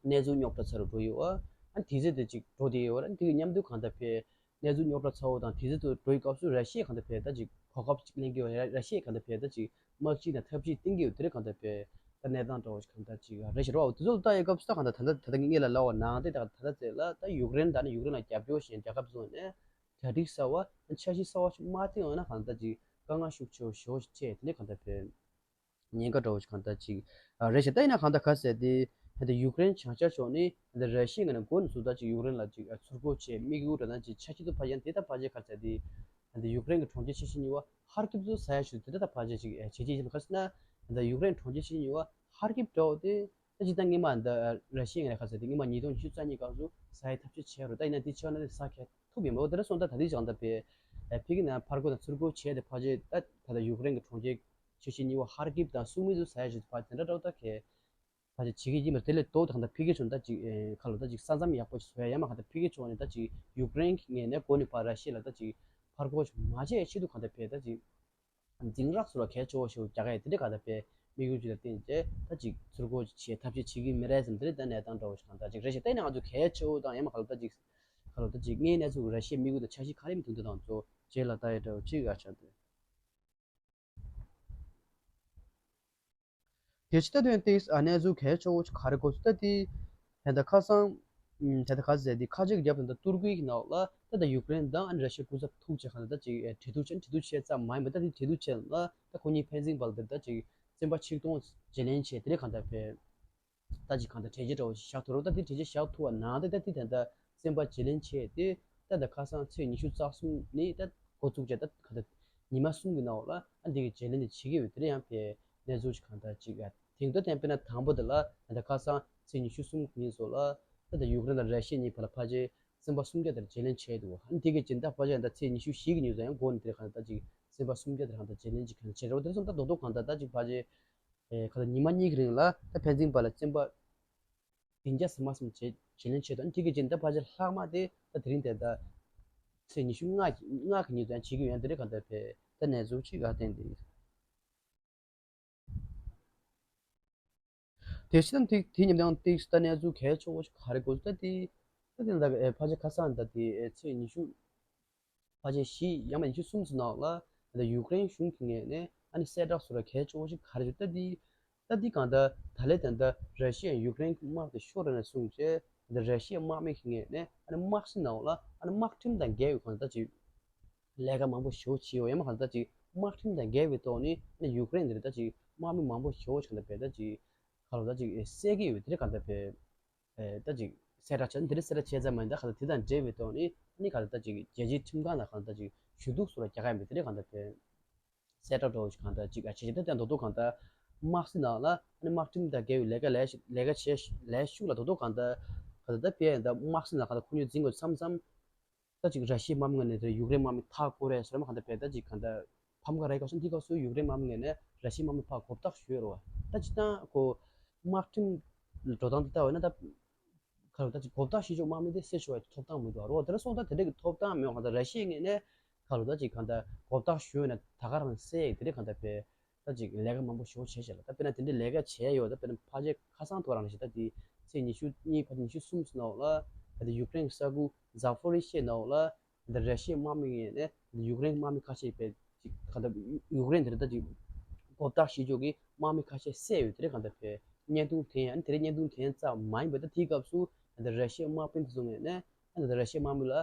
གནས་ཚུལ་རྙོག་དྲ་ཚ་རུ་འགྲོ་ཡོད་བ། ཨ་ནི་དེ་ཚེ་དེ་ཅིག་འགྲོ་དེ་ཡོད་བ། ཨ་ནི་དེ་གི་མཉམ་དུ་གང་ལྟར་བས་གནས་ཚུལ་རྙོག་དྲ་ཚ་བོ་དང་དེ་ཚོ་དུ་འགྲོ་ཡི་སྐབས་སུ་ར་ཤི་ཡས་གང་ལྟར་བས་ད་ཅིག་གོ་སྐབས་ཅིག་ལེན་གྱི་ཡོད། ར་ཤི་ཡས་གང་ལྟར་བས་ད་ཅིག་དམག་སྤྱི་དང་འཐབ་ཇུས་བཏིང་གི་ཡོད་དེ་རེད་གང་ལྟར་བས་ད་གནས་སྟངས་འདྲ་བོ་ཞིག་གང་ལྟར་ཅིག་རེད་ཤི་རོ། དེ་ཚོ་ལ་ལྟ་ཡི་སྐབས་སུ་ད་གང་ལྟར་ད་ལྟ་ད་ལྟ་ངས་ལ་ལབ་པ་ནང་དེ་ད་ད་ལྟ་ཚེ་ལ་ད་ཡུཀ་རེན་ད་ནི་ཡུཀ་རེན་ལ་རྒྱབ་སྐྱོར་བྱེད་རྒྱལ་ཁབ་ཚོ་ནས་གྲ་སྒྲིག་གསར་བ་འཆར་གཞི་གསར་བ་ཞིག་མ་བཏིང་བ་ན་གང་ལྟར་ཅིག་དཀའ་ངལ་ཤུགས་ཆེ་བོ་ཞེ་བོ་ཞིག་འཕྲད་དེ་ནས་གང་ལྟར་བས། ཉེན་ཁ་འདྲ་བོ་ཞིག་གང་ལྟར་ཅིག་ཨ་རེད་ཤག་ད་ཡིན་ན་གང་ལྟར་ག་ཟེར་ཏེ་ད་ལྟ་ཡུཀ་རེན་བྱང་ཤར་ཕྱོགས་ནས་ད་ལྟ་ར་ཤི་ཡ་ངོས་ནས་འགོ་ནས་ཚུར་ད་ཅིག་ཡུཀ་རེན་ལ་ཅིག་ཨ་ཚུར་རྒོལ་བྱས་དམིགས་ཡུལ་འདྲ་ན་ཅིག་འཆར་གཞི་དུ་ཕར་ཡང་དེ་ད་ཕར་ཆེར་ག་ཟེར་ཏེ་ད་ལྟ་ཡུཀ་རེན་གྱི་གྲོང་ཁྱེར་ཆེ་ཤོས་གཉིས་པ་ཧར་ཀིབ་ཚུར་ཟ་ཡ་ཞུ་དེ་ད་ཕར་ཆེར་ཅིག་ཨ་བྱས་རྗེས་ཡིན་ག་ཟེར་ན་ད་ལྟ་ཡུཀ་རེན་གྲོང་ཁྱེར་ཆེ་ཤོས་གཉིས་པ་ཧར་ཀིབ་འདྲ་བོ་དེ་ད་ཅིག་ད་སྔོན་མ་ད་ར་ཤི་ཡ་ངོས་ནས་ག་ཟེར་ཏེ་སྔོན་མ་ཉིས་སྟོང་ཉི་ཤུ་རྩ་གཉིས་སྐབས་སུ་ཟ་ཡའི་ཐབས་ཤེས་བྱས་རུང་ད་ཡིན་ན་དེ་ཆེ་བ་ན་དེ་ཟ་མཁན་ཐུབ་ཡོད་མ་རེད། དེ་འདྲ་སོང་ད་ད་ལྟའི་ཆ་ལ་ད་བས་ཕ་གི་ནང་ཕར་རྒོལ་དང་ཚུར་རྒོལ་བྱས་ཏེ་ཕར་ཆེར་ད་ད་ལྟ་ཡུཀ་རེན་གྱི་གྲོང་ཁྱེར་ཆེ་ཤོས་གཉིས་པ་ཧར་ཀིབ་དང་སུ་མི་ཚུར་ཟ་ཡ་ཞིག་ཕར་དེ་འདྲ་འདྲ་བོ་ད་གས་ཕར་ཆེར་བྱེད་ཀྱི་ཡིན་པ་དེ་ལས་ལྡོག་ཏུ་གང་ལྟར་ཕ་གི་ཕྱོགས་ད་ཅིག་ཁ་ལོ་ད་ཅིག་ས་མཚམས་ཡག་པོ་ཞིག་བཟོ་ཡ་ཡ་མ་གང་ལྟར་ཕ་གི་ཕྱོགས་ནས་ད་ཅིག་ཡུཀ་རེན་ངོས་ནས་འགོ་ནས་ཕར་ར་ཤི་ཡ་ལ་ད་ཅིག་ཕར་རྒོལ་ཞིག་མ་བྱས་ཆེད་དུ་གང་ལྟར་བས་ད་ཅིག་འཛིང་རགས་སུ་ལ་གལ་ཆེ་བོ་ཞིག་རྒྱག་ཡ་དེ་འདྲ་གང་ལྟར་བས་དམིགས་ཡུལ་ཅིག་ལ་བརྟེན་བྱས་ད་ཅིག་ཚུར་རྒོལ་ཅིག་བྱེད་ཐབས་ཤེས་བྱེད་ཀྱི་མི་རེད་ཟེར་འདི་འདྲ་ད་གནས་སྟངས་འདྲ་བོ་ཞིག་གང་ལྟར་ཅིག་རེད་ཤག་ད་ཡིན་ན་ང་ཚོ་གལ་ཆེ་བོ་དང་ཡ་མ་གང་ལྟར་ད་ཅིག་ཁ་ལོ་ད་ཅིག་དངོས་གནས་ཚུར་ར་ཤི་ཡའི་དམིགས་ཡུལ་དང་འཆར་གཞི་ག་རེ་མི་འདུག་འདི་དང་ཚོ་རྗེས་ལ་ལྟ་ཡ་འདྲ་བོ་ཅིག་ཨ་ཆགས་འདུག་དེ་ཕྱི་ལྟ་དོན་ཏིག་ཨ་གནས་ཚུལ་གལ་ཆེ་བོ་ཅིག་ག་རེ་གོ་ཚུལ་ལྟ་དེ། ད་ལྟ་ཁ་སང་། ད་ལྟ་ག་ཟེར་དེ་ཁ་ཆེ་གི་རྒྱབ་ད་ལྟ་ཏུར་ཀི་གི་ནང་ལ་ད་ལྟ་ཡུཀ་རེན་དང་ཨ་ནི་ར་ཤི་ཡ་སྐུ་ཚབ་ཐུག་བྱས་གང་ལྟར་ད་ཅིག་གྲོས་བསྡུར་བྱས་གྲོས་བསྡུར་བྱས་ཙམ་མ་ཡིན་པ་ད་དེ་གྲོས་བསྡུར་བྱས་ལ་ད་ཁོ་གཉིས་ཕན་ཚུན་བར་དེར་ད་ཅིག་བཙོན་པ་ཆིག་སྟོང་བརྗེ་ལེན་བྱས་དེ་རེད་གང་ལྟར་བས། ད་ཅིག་གང་ལྟར་གྲོས་ཆོད་འདྲ་བོ་ཞིག་བཞག་ཐུབ་རོགས། ད་དེ་གྲོས་ཆོད་བཞག་ཐུབ་པ་ནང་དེ་ད་དེ་ད་ལྟ་བཙོན་པ་བརྗེ་ལེན་བྱས་ཏེ་ད་ལྟ་ཁ་སང་ཚེས་ཉི་ཤུ་རྩ་གསུམ་ནས་ད་འགོ་བཙུགས་བྱས་ད་ག་ད་ཉི་མ་གསུམ་གྱི་ནང་ལ་ཨ་འདི་གི་བརྗེ་ལེན་དེ་བྱེད་ཀྱི་ཡོད་དེ་རེད་ཡང་བས་གནས་ཚུལ་ཅིག་གང་ལྟར་ཅིག་ཡ་དེང་དུ་བསྟན་དཔེར་ན་དང་པོ་དེ་ལ་ད་ལྟ་ཁ་སང་ཚེས་ཉི་ཤུ་གསུམ་ཉིན་སོགས་ལ་ད་ལྟ་ཡུཀ་རེན་དང་ར་ཤི་ཡ་གཉིས་བར་ལ་ཕལ་ཆེར་བཙོན་པ་སུམ་བརྒྱ་དེར་བརྗེ་ལེན་བྱས་འདུག་ཨ་འདི་གི་སྦྱིན་བདག་ཕལ་ཆེར་ད་ཚེས་ཉི་ཤུ་བཞི་གི་ཉིན་སོགས་ཡང་འགོ་ནས་དེ་གང་ལྟར་ཅིག་བཙོན་པ་སུམ་བརྒྱ་དེར་གང་ལྟར་བརྗེ་ལེན་ཅིག་གང་ལྟར་བྱས་རེད་བ། དེ་སོང་ད་རྡོག་རྡོག་གང་ལྟར་ད་ཅིག་ཕལ་ཆེར། ཨེ་ཁ་ལ་ཉི་མ་གཉིས་ཀྱི་རིང་ལ་ད་ཕན་ཚུན་བར་ལ་བཙོན་པ་བདུན་བརྒྱ་ཟིན་མ་ཟིན་བྱེད་བྱེད་ལེན་བྱེད་དང་དེ་གི་རྗེས་ད་ཕལ་ཆེར་ལྷག་མ་དེ་ད་དེ་རིང་དེ་ད་ཚེས་ཉི་ཤུ་ལྔ་གི་ལྔ་གི་ཉིན་དུ་ཡང་བྱེད་ཀྱི་ཡོད་དེ་རེད་གང་ལྟར་བས་ད་གནས་ཚུལ་ཅིག་ག་བསྟན་དེ། དེ་བཞིན་དེ་དེ་ཉིན་དང་ཏིག་ད་གནས་ཚུལ་གལ་ཆེ་བོ་ཞིག་ག་རེ་གོ་ད་དེ་ད་དེ་ད་ཕལ་ཆེར་ཁ་སང་ད་དེ་ཚེས་ཉི་ཤུ། ཕལ་ཆེར་བཞི་ཡང་མ་ཉི་ཤུ་གསུམ་ཙམ་ནང་ལ་ད་ལྟ་ཡུཀ་རེན་གཞུང་གི་ངོས་ནས་ཨ་ནི་གསལ་བསྒྲགས་སུ་ར་གལ་ཆེ་བོ་ཞིག་ག་རེ་བྱུང་ད་འདི་ད་འདི་གང་ལྟར་ད་ལས་ད་ལྟ་ར་ཤི་ཡ་ཡུཀ་རེན་གྱི་དམག་དེ་ཤོར་ར་ནས་བཟུང་བྱས་ད་ལྟ་ར་ཤི་ཡའི་དམག་མི་གི་ངོས་ནས་ཨ་ནི་དམག་སྤྱི་ནང་ལ་ཨ་ནི་དམག་ཁྲིམས་དང་འགལ་བའི་གང་ལྟར་ཅིག་ལས་ཀ་མང་པོ་ཞེ་པོ་བྱས་ཡོད་ཡང་མ་གང་ལྟར་ཅིག་ དམག་ཁྲིམས་དང་འགལ་བའི་ཐོག་ནས་ཨ་ནི་ཡུཀ་རེན་འདིར་ད་ཅིག་དམག་མི་མང་པོ་ཞེ་པོ་ཞིག་གང་ལྟར་བས་ད་ཅིག་ག་ལ་ད་ཅིག་བསད་ཀྱི་ཡོད། དེ་རིང་གང་ལྟར་བས་ད་ཅིག་གསལ་བསྒྲགས་བྱས། དེ་རིང་གསལ་བསྒྲགས་བྱས་ཙམ་མ་ཡིན། ད་གང་ལྟར་དེ་དང་འབྲེལ་བའི་ཐོག་ནས་ཨ་ནི་གང་ལྟར་ད་ཅིག་རྒྱལ་སྤྱིའི་ཁྲིམས་ཁང་ལ་གང་ལྟར་ཅིག་ཞུ་གཏུག་སོགས་ལ་རྒྱག་ག་ཡིན་པས། དེ་རིང་གང་ལྟར་བས་གསལ་བསྒྲགས་འདྲ་བོ་ཞིག་གང་ལྟར་ཅིག་ཨ་བྱས་བྱས། ད་ལྟ་མདོར་བསྡུས་གང་ལྟར་དམག་སྲིད་ནང་ལ་ཨ་ནི་དམག་ཁྲིམས་དང་འགལ་བའི་ལས་ཀ་ལས་ལས་ཀ་བྱས་ལས་ཤུགས་ལ་མདོར་བསྡུས་གང་ལྟར་གང་ལྟར་ད་བས་ད་དམག་སྲིད་ནང་གང་ལྟར་ཁོ་གཉིས་འཛིང་དགོས་བསམ་བསམ། ད་ཅིག་ར་ཤི་ཡའི་དམག་མི་ངོས་ནས་དེ་ཡུཀ་རེན་དམག་མི་མཐའ་བསྐོར་རེད་ཟེར་མ་གང་ལྟར་བས་ད་ཅིག་གང་ལྟར་ཕམ་ཁ་རེད། ག་སོང་དེ་སྐབས་སུ་ཡུཀ་རེན་དམག་མི་ངོས་ནས་ར་ཤི་ཡའི་དམག་མི་ཕར་མགོ་བཏགས་ཞུས་རོ། ད་ཅིག་ད་ཁོ་དམག་ཁྲིམས་འགྲོ་སྟངས་དེ་ལྟ་བས་ན་ད་ག་རེ་ད་ཅིག་མགོ་བཏགས་ཞུས་ཆོག་དམག་མི་དེ་བསད་ཆོག་པའི་ཐོབ་ཐང་མི་འདུག་རོ། དེ་ར་སོང་ད་དེ་འདྲ་གི་ཐོབ་ཐང་མེད་པ་གང་ལྟར་ར་ཤི་ཡ་ངོས་ནས་ག་རེ་ད་ཅིག་གང་ལྟར་མགོ་བཏགས་ཞུས་ན་ད་ག་རང་བསད་དེ་འདྲ་གང་ལྟར་བས། ད་ཅིག་ལས་ཀ་མང་པོ་ཞེ་པོ་བྱས་བྱས་ལ། ད་དཔེར་ན་དེ་འདྲའི་ལས་ཀ་བྱས་ཡོད། ད་དཔེར་ན་ཕལ་ཆེར་ཁ་སང་ཐོག་རང་ཞིག་ད་དེ་ཚེས་ཉི་ཤུ་གཉིས་ཕལ་ཆེར་ཉི་ཤུ་གསུམ་ནང་ལ་ད་དེ་ཡུཀ་རེན་ས་ཁུལ་ཛ་ཕོ་རི་ཤི་ཡ་ནང་ལ་ད་ར་ཤི་ཡའི་དམག་མི་ངོས་ནས་ད་ཡུཀ་རེན་དམག་མི་ཁ་ཤས་བས་ཅིག་ག་ད་ཡུཀ་རེན་དེར་ད་ཅིག་མགོ་བཏགས་ཞུས་ཆོག་གི་དམག་མི་ཁ་ཤས་བསད་ཡོད། དེ་རེད་གང་ལྟར་བས་བརྙན་ཐུང་དེ་ཡང་དེ་རེད་བརྙན་ཐུང་དེ་ཙམ་མ་ཡིན་པ་ད་དེའི་སྐབས་སུ་ད་ར་ཤི་ཡའི་དམག་དཔོན་དེ་ཚོ་ངོས་ནས་ད་ར་ཤི་ཡའི་དམག་མི་ལ།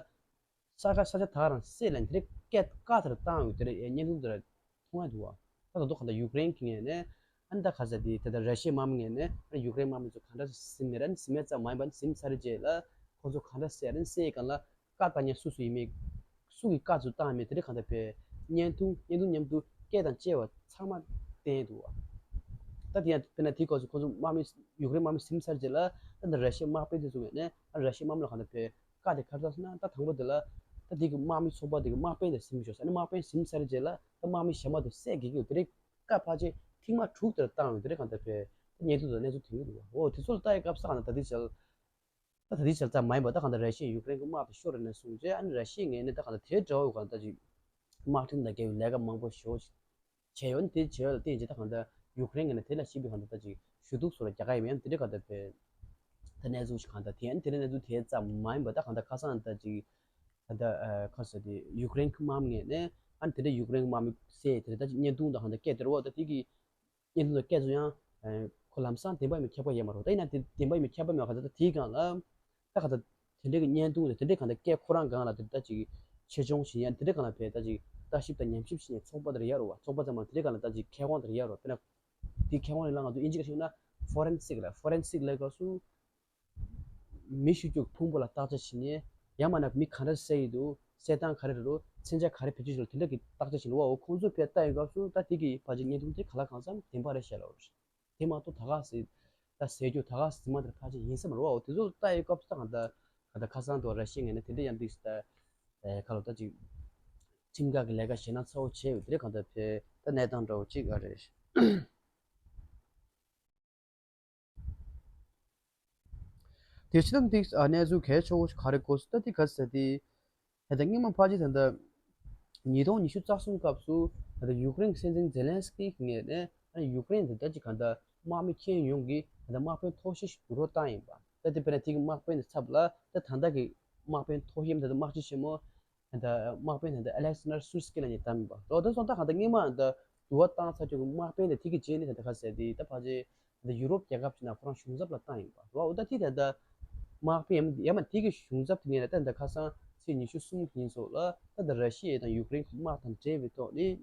ས་ཆ་ས་ཆ་ད་ག་རང་བསད་ལ་དེ་རིང་སྐད་བཀའ་དེར་བཏང་ཡོད། དེ་རིང་ཨེ་བརྙན་ཐུང་དེར་མཐོང་ཡ་འདུག་བ། ད་ད་དུང་གང་ལྟར་ཡུཀ་རེན་གྱི་ངོས་ནས་ཨ་ནི་ད་ག་ས་དེ་དེ་ལྟར་ར་ཤི་ཡའི་དམག་མི་ངོས་ནས་ཨ་ནི་ཡུཀ་རེན་དམག་མི་ཚོ་གང་འདྲ་ཟིན་མེད་ར་ནི་ཟིན་མེད་ཙམ་མ་ཡིན་པ་ནི་ཟིན་ཚར་རྗེས་ལ་ཁོ་ཚོ་གང་འདྲ་བསད་ར་ནི་བསད་ཡི་གང་ལ་བཀའ་བཏང་མཁན་སུ་སུ་ཡིན་མིན་སུ་གིས་བཀའ་ཚོ་བཏང་མེད་དེ་རིང་གང་ལྟར་བས་བརྙན་ཐུང་བརྙན་ཐུང་མཉམ་དུ་སྐད་དང་བཅས་པ་ཚང་མ་བསྟན་འདུག་བ། ད་དེ་ཡང་དཔེར་ན་དེའི་སྐབས་སུ་ཁོ་ཚོ་དམག་མི་ཡུཀ་རེན་དམག་མི་ཟིན་ཚར་རྗེས་ལ་ད་ལྟ་ར་ཤི་ཡའི་དམག་དཔོན་དེ་ཚོ་ངོས་ནས་ཨ་ར་ཤི་ཡའི་དམག་མི་ལ་གང་ལྟར་བས། བཀའ་དེ་ག་རེ་བཏང་ཟེར་ན་ད་དང་པོ་དེ་ལ་ད་དེ་གི་དམག་མི་ཚོགས་པ་དེ་གི་དམག་དཔོན་དེ་ཟིན་ཤོག་ཟེར་ནས་དམག་དཔོན་ཟིན་ཚར་རྗེས་ལ་ད་དམག་མི་གཞན་མ་དེ་བསད་དགོས་ཀྱི་ཡོད། དེ་རིང་བཀའ་ཕལ་ཆེར་ཐེངས་མ་དྲུག་དེར་བཏང་ཡོད། དེ་རིང་གང་ལྟར་བས་ད་བརྙན་ཐུང་དང་གནས་ཚུལ་དེ་ཡོད་འདུག་བ། འོ་དེ་ཚོ་ལ་ལྟ་ཡི་སྐབས་སུ་གང་ལྟར་ད་དེ་བྱས་ད་ད་དེ་བྱས་ཙམ་མ་ཡིན་པ་ད་གང་ལྟར་ར་ཤི་ཡས་ཡུཀ་རེན་གི་དམག་དེ་ཤོར་རེ་ནས་བཟུང་རྗེས་ཨ་ནི་ར་ཤི་ཡའི་ངོས་ནས་ད་གང་ལྟར་དེའི་འབྲེལ་བ་ཡོད་གང་ལྟར་ཅིག་དམག་ཁྲིམས་དང་འགལ་བའི་ལས་ཀ་མང་པོ་ཞེ་པོ་ཅིག་བྱས་ཡོད། དེ་བྱས་ཡོད་ལ་བརྟེན་བྱས་ད་གང་ལྟར་ཡུཀ་རེན་གྱི་ནས་དེ་ལ་ཞིབ་པའི་གང་ལྟར་ད་ཅིག་ཞུ་གཏུག་སོགས་ལ་རྒྱག་ག་ཡིན་མིན་དེ་འདྲ་གང་ལྟར་བས་ད་གནས་ཚུལ་ཞིག་གང་ལྟར་དེ་ཡང་དེ་འདྲ་གནས་ཚུལ་དེ་ཙམ་མ་ཡིན་པ་ད་གང་ལྟར་ཁ་སང་ད་ཅིག་ད་ལྟ་ཁ་ས་དེ་ཡུཀ་རེན་གྱི་དམག་མི་ངོས་ནས་ཨ་ནི་དེ་འདྲ་ཡུཀ་རེན་གྱི་དམག་མི་བསད་དེ་འདྲ་ད་ཅིག་བརྙན་ཐུང་དང་གང་ལྟར་སྐད་དེར་འོ་ད་དེ་གི་བརྙན་ཐུང་དང་སྐད་ཚོ་ཡང་ཁོ་ལམ་སང་བདེན་པ་ཡིན་མིན་ཁྱབ་པ་ཡོད་མ་རེད། ད་ཡིན་ན་དེ་བདེན་པ་ཡིན་མིན་ཁྱབ་པ་མེད་པ་གང་ལྟར་ད་དེའི་སྒང་ལ། ད་ག་ད་དེ་འདྲའི་གི་བརྙན་ཐུང་དེ་དེ་འདྲའི་གང་ལྟར་སྐད་ཁོ་རང་སྒང་ལ་དེ་ད་ཅིག་ཆེད་སྦྱོང་བྱེད་ཡ་དེ་འདྲའི་གང་ལ་བས་ད་ཅིག་ལྟ་ཞིབ་དང་ཉམས་ཞིབ་བྱེད་ཡའི་ཚོགས་པ་དེ་རེད་ཡ་རོ་བ། ཚོགས་པ་ཙམ་མ་དེ་འདྲའི་གང་ལ་ད་ཅིག་མཁས་དབང་དེ་རེད་ཡ་རོ། དཔེར་ན་དེ་མཁས་དབང་རེད་ལ་ང་ཚོ་དབྱིན་ཇི་སྐད་ཤེས་ན་ཕོ་རེན་སིག་ལ་ཕོ་རེན་སིག་ལབ་སྐབས་སུ་མི་ཤི་རྒྱུ་ཕུང་པོ་ལ་བརྟག་དཔྱད་བྱེད་ཡས་ཡང་མིན་ན་མི་ག་འདྲ་བསད་ཡི་འདུག་བསད་སྟངས་ག་རེ་རེད་རོ་མཚོན་ཆ་ག་རེ་བེད་སྤྱོད་བྱེད་རོ་དེ་འདྲ་གི་བརྟག་དཔྱད་བྱེད་ལ་བ། འོ་ཁོང་ཚོས་ཕར་ལྟ་ཡོང་སྐབས་སུ་ད་དེ་གི་ཕལ་ཆེར་བརྙན་ཐུང་དེ་ག་ལ་གང་འཚམ་བདེན་པ་རེད་བཤད་ལ་འོ། དེ་མ་གཏོགས་ད་ག་ཟེར་ད་ཟེར་རྒྱུ་ད་ག་ཟེར་མ་དེར་ཕལ་ཆེར་ཡིན་ས་མ་རེད་བ། འོ་དེ་ཚོ་ལྟ་ཡི་སྐབས་སུ་ད་གང་ལྟར་གང་ལྟར་ཁ་སང་དུ་ར་ཤི་ཡའི་ངོས་ནས་དེ་འདྲ་ཡང་འདུག་ཟེར་ད་ཁ་ལོ་ད་ཅིག་ཁྲིམས་འགལ་གྱི་ལས་ཀ་ཞེད་སྣང་ཚ་བོ་བྱས་ཡོད། དེ་རེད་གང་ལྟར་བས་ད་གནས་སྟངས་འདྲ་བོ་ཅིག་ཨ་རེད། དེ་ཕྱི་ལམ་འདི་གནས་ཚུལ་གལ་ཆེ་བོ་ཞིག་ག་རེ་གོ་སོང་ད་དེ་ག་ཟེར་ཏེ། ད་ལྟ་སྔོན་མ་ཕལ་ཆེར་ད་ལྟ་ཉིས་སྟོང་ཉི་ཤུ་རྩ་གསུམ་སྐབས་སུ་ད་ལྟ་ཡུཀ་རེན་སྲིད་འཛིན་ཛེ་ལན་སི་ཀི་གི་ངོས་ནས་ཨ་ནི་ཡུཀ་རེན་དེ་ད་ཅིག་གང་ལྟར་དམག་མི་ཁྱོན་ཡོངས་ཀྱི་ད་ལྟ་དམག་དཔོན་མཐོ་ཤོས་ཤིག་འགྱུར་བ་བཏང་ཡིན་པ། ད་དེ་དཔེར་ན་དེ་གི་དམག་དཔོན་དེ་ཚབ་ལ་ད་ད་ལྟ་གི་དམག་དཔོན་མཐོ་ཤོས་ད་ལྟ་དམག་སྤྱི་ཆེན་མོ་ད་ལྟ་དམག་དཔོན་ད་ལྟ་ཨ་ལེག་སན་ཌར་སུར་སི་ཀི་ལབ་མཁན་བདམས་ཡིན་པ། འོ་དེ་སོང་ད་གང་ལྟར་སྔོན་མ་ད་འགྱུར་བ་བཏང་ཚར་རྒྱུ་གི་དམག་དཔོན་དེ་དེ་གི་རྗེས་ནས་ད་ལྟ་ག་ཟེར་དེ་ད་ཕལ་ཆེར། ད་ཡུ་རོབ་རྒྱལ་ཁབ་ཅིག་ནང་ཁོ་རང་གཞུང་ཚབ་ལ་བཏང་ཡིན་པ་རེད་བ། འོ་ད་དེ་ད་ལྟ་དམག་དཔོན་ཡང་ཡང་མ་དེ་གི་གཞུང་ཚབ་དེ་ངས་ད་ལྟ་ཁ་སང་ཚེས་ཉི་ཤུ་གསུམ་ཉིན་སོགས་ལ་ད་ལྟ་ར་ཤི་ཡ་དང་ཡུཀ་རེན་གྱི་དམག་དང་འབྲེལ་བའི་ཐོག་ནས་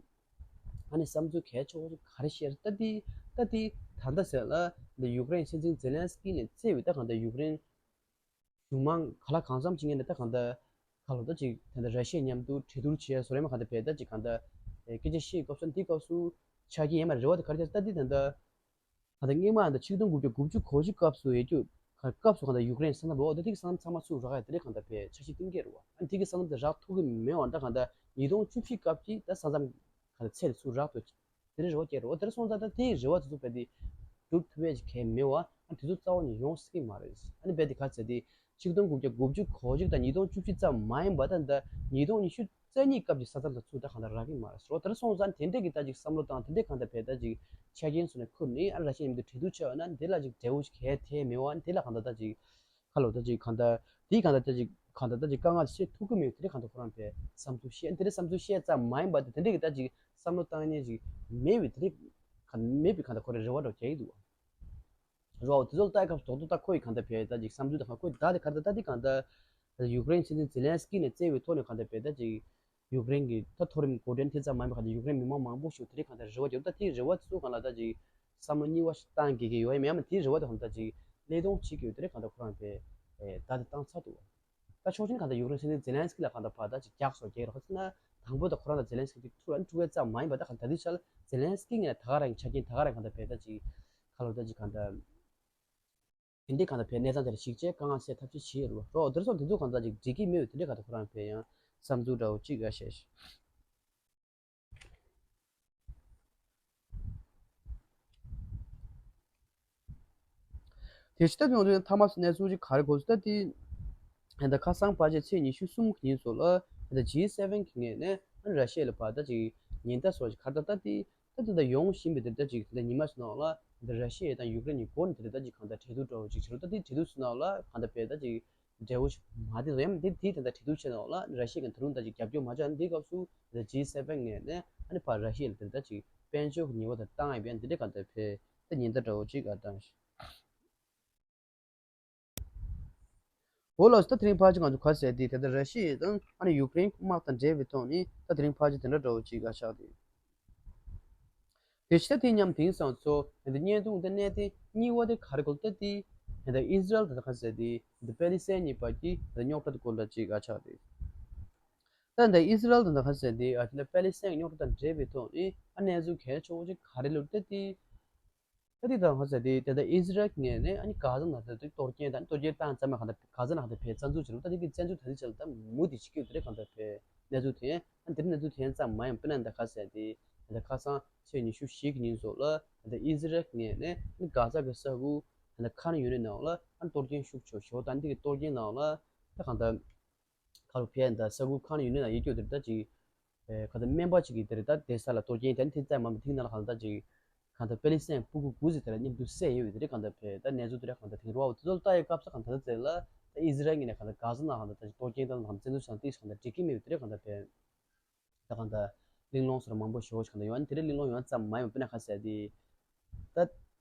ཨ་ནི་བསམ་ཚུལ་གལ་ཆེ་བོ་ག་རེ་བཤད་ད་དེ་ད་དེ་ད་ལྟ་ཟེར་ལ་ད་ཡུཀ་རེན་སྲིད་འཛིན་ཛེ་ལན་སི་ཀི་ནས་གཙོས་པའི་ད་གང་ལྟ་ཡུཀ་རེན་གཞུང་མང་ག་ལ་གང་འཚམ་ཅིག་ངས་ནས་ད་གང་ལྟ་ག་ལ་ད་ཅིག་ད་ལྟ་ར་ཤི་ཡ་མཉམ་དུ་གྲོས་བསྡུར་བྱས་སོ་རེ་མ་གང་ལྟ་བས་ད་ཅིག་གང་ལྟ་སྐད་ཆ་བཤད་སྐབས་སུ་འདི་སྐབས་སུ་ཆ་རྐྱེན་ཡང་མ་རེ་བ་ད་ག་རེ་ད་ད་འདི་ད་ལྟ། ད་ལྟ་སྔོན་མ་ད་ཆིག་སྟོང་དགུ་བརྒྱ་དགུ་བཅུ་གོ་གཅིག་སྐབས་སུ་ཡོད་རྒྱུ་སྐབས་སུ་གང་ལྟར་ཡུཀ་རེན་ས་མཚམས་རོགས་དེ་དེ་ས་མཚམས་ཚང་མ་ཚུར་རག་ཡ་དེ་རེད་གང་ལྟར་བས་འཆར་གཞི་བཏིང་གི་རེད་བ། ཨ་ནི་དེ་གི་ས་མཚམས་དེ་རག་ཐུབ་ཀྱི་མེད་བ་འདྲ་གང་ལྟར་ཉིས་སྟོང་བཅུ་བཞི་སྐབས་ཀྱི་ད་ས་མཚམས་གང་ལྟར་ཚད་དེ་ཚུར་རག་ཐུབ་དེ་རེད་རེ་བ་སྐྱེ་རེད་བ། དེ་རེད་སོང་ཙང་ད་དེའི་རེ་བ་དེ་ཚོ་བས་དེ་སྒྲུབ་ཐུབ་ཡ་ཅིག་གལ་མེད་བ། ཨ་ནི་དེ་ཚོ་རྩ་བ་ནས་ཡོང་སྲིད་ཀྱི་མ་རེད། ཨ་ནི་བས་དེ་ག་ཚད་དེ། ཆིག་སྟོང་དགུ་བརྒྱ་དགུ་བཅུ་གོ་གཅིག་དང་ཉིས་སྟོང་བཅུ་བཞི་ཙམ་མ་ཡིན་པ་ད་ལྟ་ཉིས་སྟོང་ཉི་ཤུ་རྩ་གཉིས་སྐབས་ཀྱི་ས་མཚམས་དང་ཚུར་ད་གང་ལྟར་རག་གི་མ་རེད་ཟེར་བ། དེ་འདྲ་སོང་ཙང་དེ་འདྲས་ཀྱི་ད་ཅིག་བསམ་བློ་བཏང་དེ་འདྲས་གང་ལྟར་བས་ད་ཅིག་ཆ་རྐྱེན་སོགས་ནས་ཁུར་ནས་ཨ་ར་ཤི་ཡ་མཉམ་དུ་གྲོས་བསྡུར་བྱས་ཡོད་ན་དེ་ལ་ཅིག་འབྲས་བུ་ཞིག་གལ་ཐེབས་མེད་བ། དེ་ལ་གང་ལྟར་ད་ཅིག་ཁ་ལོ་ད་ཅིག་གང་ལྟར་དེ་གང་ལྟར་ད་ཅིག་གང་ལྟར་ད་ཅིག་དཀའ་ངལ་བཤད་ཐུབ་ཀྱི་མེད་དེ་འདྲས་གང་ལྟར་ཁོ་རང་བས་བསམ་ཚུལ་བཤད་དེ་འདྲས་བསམ་ཚུལ་བཤད་ཙམ་མ་ཡིན་པ་དེ་དེ་འདྲས་ཀྱི་ད་ཅིག་བསམ་བློ་བཏང་མཁན་ཅིག་མེད་པའི་དེ་འདྲས་གང་མེད་པའི་གང་ལྟར་ཁོ་རང་རེ་བ་འདྲ་བོ་རྒྱག་གི་འདུག་བ། རོ། དེ་ཚོ་ལ་ལྟ་སྐབས་རྡོག་རྡོག་ལྟ་ཁོ་ཡི་གང་ལྟར་བས་ད་ཅིག་བསམ་ཚུལ་དང་ཁོ་ད་དེ་ག་ད་ད་དེ་གང་ལྟར་ཡུཀ་རེན་སྲིད་འཛིན་ཛེ་ལན་སི་ཀི་ནས་བཙལ་བའི་ཐོག་ནས་གང་ལྟར་བས་ད་ཅིག་ ཡུཀ་རེན་གྱི་ད་མཐོ་རིམ་འགོ་འདྲེན་དེ་ཙམ་མ་ཡིན་པ་གང་ལྟར་ཡུཀ་རེན་མི་མང་མང་པོ་ཞིག་དེ་རིང་གང་ལྟར་རེ་བ་རྒྱབ། ད་དེའི་རེ་བ་དེ་ཚོ་གང་ལ་ད་ཅིག་བསམ་བློ་གཉིས་པ་ཞིག་བཏང་གི་གི་ཡོད་ཡ་མེད་ཡ་མ་དེའི་རེ་བ་དེ་གང་ལྟར་ཅིག་གླེང་སྟངས་བྱེད་ཀྱི་ཡོད། དེ་རིང་གང་ལྟར་ཁོ་རང་པས་ཨེ་ད་དེ་བཏང་ཚར་འདུག་ད་ཕྱོགས་གཅིག་ནས་གང་ལྟར་ཡུཀ་རེན་སྲིད་འཛིན་ཛེ་ལན་སི་ཀི་ལ་གང་ལྟར་ཕར་ད་ཅིག་རྒྱག་སོ་རྒྱག་རོགས་ཟེར་ན་དང་པོ་ད་ཁོ་རང་དང་ཛེ་ལན་སི་ཀི་ཐུག་ལ་འཁྲུག་པའི་རྩ་མ་ཡིན་པ། ད་གང་ལྟར་དེ་ཆ་ལ་ཛེ་ལན་སི་ཀི་ངས་ད་ག་རང་གི་ཆ་རྐྱེན་ད་ག་རང་གང་ལྟར་པས་ད་ཅིག་ཁ་ལོ་ད་ཅིག་གང་ལྟར། དེ་འདྲའི་གང་ལྟར་པས་གནས་སྟངས་དེར་གཞིགས་བྱས་དཀའ་ངལ་སེལ་ཐབས་ཤེས་བྱེད་རུ་རོགས། དེར་སོང་དེ་ཚོ་གང་ལྟར་ཅིག་འགྲིག་གི་མེད་པའི་དེ་འདྲའི་གང་ལྟར་ཁོ་རང་པས་ཡང་བསམ་ཚུལ་འདྲ་བོ་གཅིག་ཡ་བཤད་ཤག་དེ་ཕྱི་ད་ཡོང་དུས་ཐ་མ་གནས་ཚུལ་ཅིག་ག་རེ་གོ་སོང་ད་དེ། ད་ཁ་སང་ཕལ་ཆེར་ཚེས་ཉི་ཤུ་གསུམ་ཉིན་སོགས་ལ་ད་ཇི་སེ་ཝེན་གི་ངོས་ནས་ར་ཤི་ཡ་ལ་ཕར་ད་ཅིག་ཉེན་བརྡ་སོགས་ཀྱི་གར་ད་ད་དེ། ད་དེ་འདྲ་ཡོང་བཞིན་པའི་དེ་འདྲ་ཅིག་དེ་འདྲ་ཉི་མ་ཞིག་ནང་ལ་འདི་ར་ཤི་ཡ་དང་ཡུཀ་རེན་གཉིས་སྒོ་ནས་དེ་འདྲ་ཅིག་གང་ལྟར་འབྲེལ་གཏུག་འདྲ་བོ་ཅིག་བྱེད་རོགས། ད་དེ་འབྲེལ་གཏུག་ཚུལ་ནང་ལ་གང་ལྟར་པས་ད་ཅིག་འབྲས་བུ་ཞིག་མ་བསྟན་རེད། ཡང་དེ་དེའི་དེ་འདྲ་འབྲེལ་གཏུག་བྱས་ནང་ལ་ར་ཤི་ཡ་གི་ད་རུང་ད་ཅིག་རྒྱབ་སྐྱོར་མ་བྱས་ན་འདིའི་སྐབས་སུ་ད་ཇི་སེ་ཝེན་ངོས་ནས་ཨ་ནི་ཕར་ར་ཤི་ཡ་ལ་དེ་འདྲ་ཅིག་དཔལ་འབྱོར་གྱི་ཉེས་པ་དེ་བཏང་ཡོད་པས་འདི་འདྲ་གང་ལྟར་པས་ད་ཉེན་བརྡ་འདྲ་བོ་ཅིག་ག་བཏང་ཞིག་འོ་ལགས་སོ། ད་དེ་རིང་ཕལ་ཆེར་ང་ཚོ་ག་ཟེར་དེ་དེ་ལྟར་ར་ཤི་ཡ་དང་ཨ་ནི་ཡུཀ་རེན་དམག་དང་འབྲེལ་བའི་ཐོག་ནས་ད་དེ་རིང་ཕལ་ཆེར་དེ་འདྲ་འདྲ་བོ་ཅིག་ག་ཆགས་དེ། དེ་ཕྱི་ད་དེ་མཉམ་དེང་སང་ཚོ་ད་བརྙན་ཐུང་ད་གནད་དེ་གཉིས་པ་དེ་ག་རེ་གོ་ད་དེ་ད་ཨི་ཟི་རལ་དང་ག་ཟེར་དེ་ད་པེ་ལི་སི་ཐན་གཉིས་བར་གྱི་ད་རྙོག་དྲ་དེ་སྐོར་ལ་ཅིག་ག་ཆགས་དེ། ད་ཨི་ཟི་རལ་དང་ག་ཟེར་དེ་ཨ་དེ་ད་པེ་ལི་སི་ཐན་གྱི་རྙོག་དྲ་དང་འབྲེལ་བའི་ཐོག་ནས་ཨ་གནས་ཚུལ་གལ་ཆེ་བོ་ཅིག་ག་རེ་ལོར་ད་དེ། ད་དེ་དང་ཧ་ཟེར་དེ་དེ་ལྟར་ཨི་ཟི་རལ་ངོས་ནས་ཨ་ནི་གྷ་ཟ་ནང་དུ་གཏོར་སྐྱོན་དང་གཏོར་སྐྱོན་བཏང་ཙམ་མ་གང་ལྟར་གྷ་ཟ་ནང་དུ་བས་བཙན་འཛུལ་བྱེད་རུང་ད་དེ་གི་བཙན་འཛུལ་ད་དེ་ཆ་ལ་ད་མུ་མཐུད་བྱེད་ཀྱི་ཡོད་དེ་རེད། གང་ལྟར་བས་གནས་ཚུལ་དེ་ཨ་ནི་དེ་རིང་གནས་ཚུལ་དེ་ཙམ་མ་ཡིན་པ་ན་ད་ག་ཟེར་དེ་དེ་ལྟར་ཁ་སང་ཚེས་ཉི་ཤུ་བཞི་གི་ཉིན་སོགས་ལ་ད་ལྟ་ཨི་ཟི་རལ་ངོས་ནས་ཨ་ནི་གྷ་ཟ་གི་ས་ཁུལ་ད་ལྟ་ཁཱན་ཡུ་ནིས་ནང་ལ་ཨ་ནི་གཏོར་སྐྱོན་ཤུགས་ཆེ་ཤོས་ད་འདི་གི་གཏོར་སྐྱོན་ནང་ལ་ད་གང་ལྟར། ཁ་ལོ་ཕའི་ད་ས་ཁུལ་ཁཱན་ཡུ་ནིས་ནང་ཡོད་རྒྱུ་དེར་ད་ཅིག་ཨེ་ཁ་ད་སྨན་པ་ཅིག་གིས་དེར་ད་བསྡད་ས་ལ་གཏོར་སྐྱོན་དེ་ནི་ཐེབས་ཚད་མང་པོ་ཐིག་ནང་ལ་གང་ལྟར་ཅིག་གང་ལྟར་པེ་ལི་སི་ཐན་སྤུ་གུ་དགུ་ཙམ་དེ་ལ་མཉམ་དུ་བསད་ཡོད་པའི་དེ་རིང་གང་ལྟར་ཕའི་ད་གནས་ཚུལ་དེ་རིང་གང་ལྟར་དེང་རོགས་དེ་ཚོ་ལྟ་ཡི་སྐབས་སུ་གང་ལྟར་ཚེ་ལ་ད་ཨི་ཟི་རལ་ངོས་ནས་གང་ལྟར་གྷ་ཟ་ནང་གང་ལྟར་ད་ཅིག་གཏོར་སྐྱོན་དང་གང་ལྟར་བཙན་འཛུལ་བྱས་ཏེ་གང་ལྟར་འགྲིག་གི་མེད་པའི་དེ་རིང་གང་ལྟར་ཕའི། ད་གང་ལྟར་གླེང་སློང་སོགས་མང་པོ་ཞེ་པོ་ཞིག་གང་ལྟར་ཡོང་། དེ་རིང་གླེང་སློང་ཡོང་ཙམ་མ་ཡིན་པ་དཔེར་ན་ག་ཟེར་དེ། ད་ད་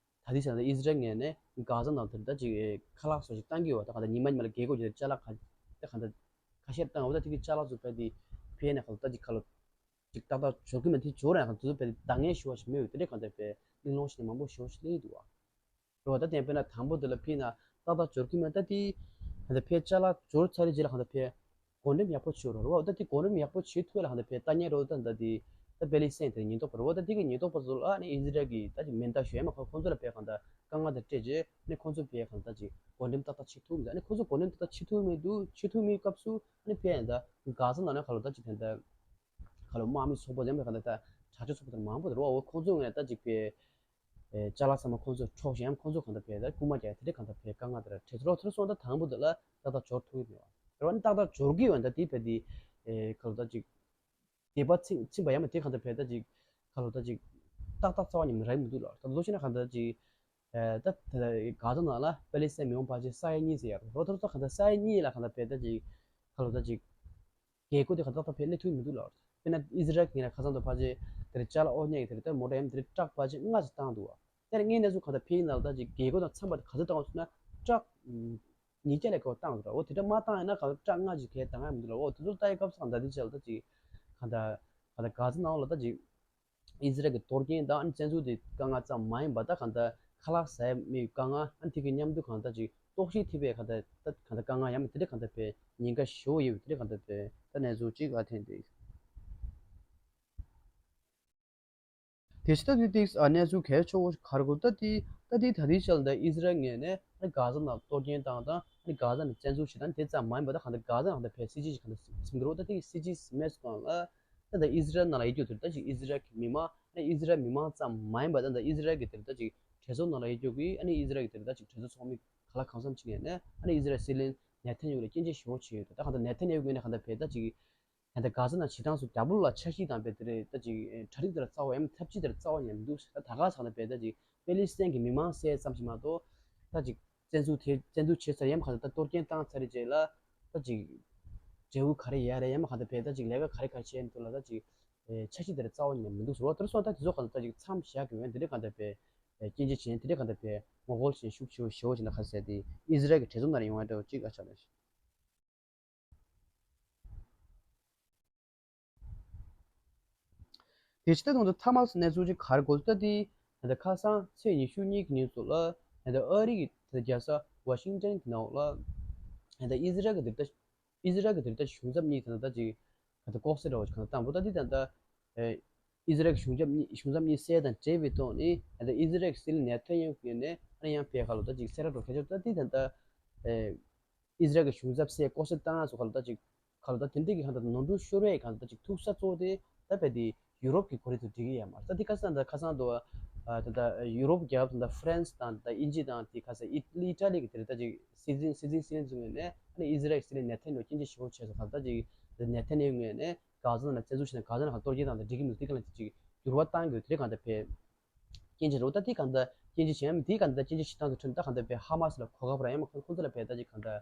ལྟའི་ཆ་ལ་ཨི་ཟི་རལ་ངོས་ནས་གྷ་ཟ་ནང་དུ་ད་ཅིག་ཁ་ལག་སོགས་ཤིག་བཏང་གི་ཡོད་པ། ད་གང་ལྟར་ཉི་མ་ཉི་མ་ལ་རྒྱལ་སྒོ་བརྒྱུད་ཅ་ལག་ག་ད་གང་ལྟར་ཁ་ཤས་བཏང་བ། ད་དེ་གི་ཅ་ལག་ཚོ་ཕལ་དེ་ཕལ་ནས་གང་ལྟར་ད་ཅིག་ཁ་ལོ་ཅིག་ཏག་ཏག་འབྱོར་གི་མེད། དེ་འབྱོར་ཡང་གང་ལྟར་ཕལ་དེ་འདང་ངེས་ཞུ་བ་ཞིག་མེད་པའི་དེ་འདྲའི་གང་ལྟར་ཕལ་གླེང་སློང་ཞིག་མང་པོ་ཞེ་པོ་ཞིག་སླེབས་འདུག་བ། རེད་བ། ད་དེ་དཔེར་ན་དང་པོ་དེ་ལ་ཕྱིན་ན་ཏག་ཏག་འབྱོར་གྱི་མེད། ད་དེ་ད་ལྟ་ཕའི་ཅ་ལག་འབྱོར་ཚར་རེད་རྗེས་ལ་གང་ལྟར་ཕའི་གོ་འགྲེམས་ཡག་པོ་བྱེད་རོགས་རེད་བ། ད་དེ་གོ་འགྲེམས་ཡག་པོ་བྱེད་ཐུབ་ལ་གང་ལྟར་ཕའི་ལྟ་ཉན་རོགས་ད་ད་དེ་ད་པེ་ལི་སི་ཐན་དེ་ཉེན་རྟོག་པ་རེད་བ། ད་དེ་གི་ཉེན་རྟོག་པ་ཚོ་ལ་ཨ་ནི་ཨི་ཟི་རལ་གྱི་ད་ཅིག་མེ་མདའ་གཞུ་ཡ་མ་ཁོ་ཁོང་ཚོ་ལ་ཕའི་གང་ལྟར་དཀའ་ངལ་དེ་སྤྲད་རྗེས་ཨ་ནི་ཁོང་ཚོ་ཕའི་གང་ལྟར་ཅིག་གོ་འགྲེམས་ཏག་ཏག་བྱེད་ཐུབ་མི་འདུག་ཨ་ནི་ཁོང་ཚོ་གོ་འགྲེམས་ཏག་ཏག་བྱེད་ཐུབ་མི་འདུག་བྱེད་ཐུབ་མིའི་སྐབས་སུ་ཨ་ནི་ཕའི་ད་གྷ་ཟ་ནང་ན་གང་ལྟར་ད་ཅིག་དེ་འདྲ་ག་ལ་དམག་མི་ཚོགས་པ་ཡང་མེད་གང་ལྟར་ད་དྲག་སྤྱོད་ཚོགས་པ་དེ་མང་པོ་དེ་རེད་བ། ཁོང་ཚོ་ངས་ད་ཅིག་པའི་ཨེ་ཅ་ལག་ཚང་མ་ཁོང་ཚོས་འཕྲོག་བཞིན་ཡང་ཁོང་ཚོ་གང་ལྟར་བས་ད་རྐུ་མ་རྒྱག་དེ་འདྲ་གང་ལྟར་བས་དཀའ་ངལ་དེ་འདྲ་འཕྲད་ཚོད་རོགས། དེ་སོང་ད་དང་པོ་དེ་ལ་ཏག་ཏག་འབྱོར་ཐུབ་ཀྱི་མེད་བ། རེད་བ། ཏག་ཏག་འབྱོར་གྱི་ཡོད་ད་དེ་བས་དེ་ཨེ་ག་ལ་ད་ཅིག་དེ་པ་ཚིམ་ཚིམ་པ་ཡང་མེད། དེ་གང་ལྟར་བས་ད་ཅིག་ག་ལ་ད་ཅིག་ཏག་ཏག་རྩ་བ་ཉིད་ནས་རག་མི་འདུག་ལ། ད་ལོ་ཤེ་ན་གང་ལྟར་ཅིག་ཨེ་ད་ད་གྷ་ཟ་ནང་ལ་པེ་ལི་སི་ཐན་མི་མང་ཕལ་ཆེར་ས་ཡ་གཉིས་ཙམ་ཡོད་རེད་བ། ད་ད་གང་ལྟར་ས་ཡ་གཉིས་ལ་གང་ལྟར་བས་ད་ཅིག་ག་ལ་ད་ཅིག་རྒྱལ་སྒོ་དེ་ག་ཏག་ཏག་ཕར་སླེབས་ཐུབ་མི་འདུག་ལ། དཔེར་ན་ཨི་ཟི་རལ་གྱི་ངོས་ནས་ཁ་སང་དུ་ཕལ་ཆེར་དེར་ཅ་ལག་དབོར་མཁན་གྱི་དེར་ད་མོ་ཊ་ཡམ་དེར་ཊག་ཕལ་ཆེར་ལྔ་ཙམ་བཏང་འདུག་བ། དེར་ངའི་གནས་ཚུལ་ག་ད་ཕེ་ཡིན་ན་ལ་ད་ཅིག་རྒྱལ་སྒོ་དང་འཚམས་པ་དེ་ག་ཚོད་བཏང་བ་ཟེར་ན་ཊག་ཉིས་བརྒྱ་ལས་བརྒལ་བ་བཏང་འདུག་ལ། འོ་དེ་འདྲ་མ་བཏང་ཡིན་ན་ག་ཊག་ལྔ་ཅིག་གས་བཏང་ཡ་མི་འདུག་ལ། འོ་དེ་ཚོ་ལྟ་ཡི་སྐབས་སུ་ག་ད་དེ་ཆ་ལ་ད་ཅིག་ག་ད་ག་ད་གྷ་ཟ་ནང་ལ་ད་ཅིག་ཨི་ཟི་རལ་གྱི་གཏོར་སྐྱོན་དང་ཨ་ནི་བཙན་འཛུལ་དེ་དཀའ་ངལ་ཙམ་མ་ཡིན་པ་ད་གང་ལྟར་ཁ་ལག་ཟ་ཡ་མེད་དཀའ་ངལ། ཨ་ནི་དེ་གི་མཉམ་དུ་གང་ལྟར་ཅིག་ལྟོགས་ཤི་ཐེབས་པའི་གང་ལྟར་ད་གང་ལྟར་དཀའ་ངལ་ཡང་མེད་དེ་འདྲ་གང་ལྟར་བས་ཉེན་ཁ་ཞེ་པོ་ཡོད་པའི་དེ་འདྲ་གང་ལྟར་བས་ད་གནས་ཚུལ་ཅིག་ཨ་ཐེན་དེ། དེ་ཕྱི་ད་དེ་ཏིག་ཨ་གནས་ཚུལ་གལ་ཆེ་བོ་ག་རེ་གོ་ད་དེ་ད་དེ་ད་དེའི་ཆ་ལ་ད་ཨི་ཟི་རལ་ངོས་ནས་ཨ་ནི་གྷ་ཟ་ནང་གཏོར་སྐྱོན་བཏང་དང་ཨ་ནི་གྷ་ཟ་ནས་བཙན་འཛུལ་བྱེད་དང་དེ་ཙམ་མ་ཡིན་པ་ད་གང་ལྟར་གྷ་ཟ་ནང་ད་བས་སྲིད་ཇུས་ཅིག་གང་ལྟར་སིམ་གི་རོ། ད་དེ་སྲིད་ཇུས་སིམ་མེད་སོང་ལ། ད་ལྟ་ཨི་ཟི་རལ་ནང་ལ་ཡོད་རྒྱུ་དེ་ད་ཅིག་ཨི་ཟི་རལ་གྱི་མི་མང་ཨ་ནི་ཨི་ཟི་རལ་མི་མང་ཙམ་མ་ཡིན་པ་ད་ལྟ་ཨི་ཟི་རལ་གྱི་དེ་ད་ཅིག་གྲོས་ཚོགས་ནང་ལ་ཡོད་རྒྱུ་གི་ཨ་ནི་ཨི་ཟི་རལ་གྱི་དེ་ད་ཅིག་གྲོས་ཚོགས་ཚོགས་མི་ག་ལ་གང་འཚམ་ཅིག་ཡིན་ན་ཨ་ནི་ཨི་ཟི་རལ་སྲིད་བློན་ནེ་ཐན་ཡ་ཧུ་ལ་སྐྱོན་བརྗོད་ཞེ་པོ་བྱས་ཡོད། ད་གང་ལྟར་ནེ་ཐན་ཡ་ཧུ་ངོས་ནས་གང་ལྟར་བས་ད་ཅིག་གང་ལྟར་གྷ་ཟ་ནང་བྱེད་སྟངས་སུ་རྒྱ་བོད་ལ་འཆར་གཞི་དང་བས་དེ་རེད། ད་ཅིག་གྲ་སྒྲིག་དེ་ལ་རྩ་བ་ཡང་ཐབས་ཇུས་དེ་ལ་རྩ་བ་ཉིད་མི་འདུག་ད་ད་ག་ས་གང་ལྟར་བས་ད་ཅིག་པེ་ལི་སི་ཐན་གྱི་མི་མང་བསད་ཙམ་ཞིག་མ་གཏོགས་ད་ཅིག་བཙན་འཛུལ་དེ་བཙན་འཛུལ་བྱས་ཚར་ཡང་མ་གང་ལྟར་ད་གཏོར་སྐྱོན་བཏང་ཚར་རེད་རྗེས་ལ་ད་ཅིག་འབྲས་བུ་ག་རེ་ཡོད་རེད་ཡང་མ་གང་ལྟར་བས་ད་ཅིག་ལས་ཀ་ག་རེ་ག་རེ་བྱས་འདུག་ལ་ད་ཅིག་ཨེ་འཆར་གཞི་དེ་ར་རྩ་བ་ཉིད་ནས་མི་འདུག་ཟེར་བ། དེར་སོང་ད་དེ་ཚོ་གང་ལྟར་ད་ཅིག་མཚམས་བཞག་དགོས་ཡོད། འདི་འདྲ་གང་ལྟར་བས་ཨེ་སྐྱོན་བརྗོད་བྱས་ནས་དེ་འདྲ་གང་ལྟར་བས་ངོ་རྒོལ་བྱས་ཤུགས་ཆེ་བོ་ཞེ་བོ་བྱས་ན་ག་ཟེར་ཏེ་ཨི་ཟི་རལ་གྱི་གྲོས་ཚོགས་ནང་ཡོང་ཡ་འདྲ་བོ་ཅིག་ཨ་ཆགས་ལ། དེ་ཕྱི་ད་དུང་ད་ཐ་མག་གནས་ཚུལ་ཅིག་ག་རེ་འགོ་ཚུགས་ད་དེ་ད་ཁ་སང་ཚེས་ཉི་ཤུ་གཉིས་ཀྱི་ཉིན་སུ་ལ་ད་ཨ་རི་གི་ད་རྒྱལ་ས་ཝ་ཤིང་ཏན་གྱི་ནང་ལ་ད་ཨི་ཟི་རལ་གྱི་དེ་ད་ཨི་ཟི་རལ་གྱི་དེ་ད་གཞུང་ཚབ་གཉིས་ད་ད་ཅིག་ད་ལྐོག་ཟ་འདྲ་བོ་ཅིག་གང་ད་བཏང་བོ་ད་དེ་ད་ད་ཨི་ཟི་རལ་གྱི་གཞུང་ཚབ་གཉིས་གཞུང་ཚབ་གཉིས་བསད་དང་འབྲེལ་བའི་ཐོག་ནས་ད་ཨི་ཟི་རལ་གྱི་སྲིད་བློན་ནེ་ཐན་ཡ་ཧུ་ངོས་ནས་ཨ་ནི་ཡང་ཕའི་ཁ་ལོ་ད་ཅིག་གསལ་བསྒྲགས་འགྲོ་ཁྱད་ཆོས་ད་དེ་ད་ད་ཨི་ཟི་རལ་གྱི་གཞུང་ཚབ་སའི་ལྐོག་ཟ་བཏང་སོགས་ག་ལ་ད་ཅིག་ག་ལ་ད་དེ་འདྲ་གི་གང་ལྟར་ནོར་འཁྲུལ་ཤོར་བའི་གང་ལྟར་ཅིག་ཐུག་ས་གཙོ་བོ་དེ་ད་བས་དེ་ཡུ་རོབ་ཀྱི་གོ་རིམ་དུ་འགྲིག་གི་ཡོད་མ་རེད། ད་དེ་ཁ་སང་ད་ཁ་སང་དུ་ད་ད་ཡུ་རོབ་རྒྱལ་ཁབ་དང་ད་ཧྥ་རན་སི་དང་ད་དབྱིན་ཇི་དང་དེ་ཁ་སང་ཨི་ལི་ཨི་ཊ་ལི་གི་དེ་རེད། ད་ཅིག་སྲིད་འཛིན་སྲིད་འཛིན་སྲིད་བློན་ཚོ་ངོས་ནས་ཨ་ནི་ཨི་ཟི་རལ་གྱི་སྲིད་བློན་ནེ་ཐན་ཡ་ཧུ་སྐྱོན་བརྗོད་བྱས་སོང་། གང་ལྟར་ཅིག་ནེ་ཐན་ཡ་ཧུ་ངོས་ནས་གྷ་ཛ་ནང་བཙན་འཛུལ་བྱས་ནས་གྷ་ཛ་ནང་གཏོར་རྒོལ་དང་ད་འགྲིག་གི་མི་འདུག་དེ་ག་ལ་ཅིག་འགྱུར་བ་གཏང་དགོས་དེ་རེད། གང་ལྟར་བས། སྐྱོན་བརྗོད་རེད། ད་དེ་གང་ལྟར་སྐྱོན་བརྗོད་བྱེད་སྟངས་དེ་གང་ལྟར་སྐྱོན་བརྗོད་བྱེད་སྟངས་དེ་ཁྲོད་ད་གང་ལྟར་བས་ཧ་མ་སི་ལ་གོ་སྐབས་རག་ཡ་མ་ཁོ་ཁོ་ཚོ་ལ་བས་ད་ཅིག་གང་ལྟར་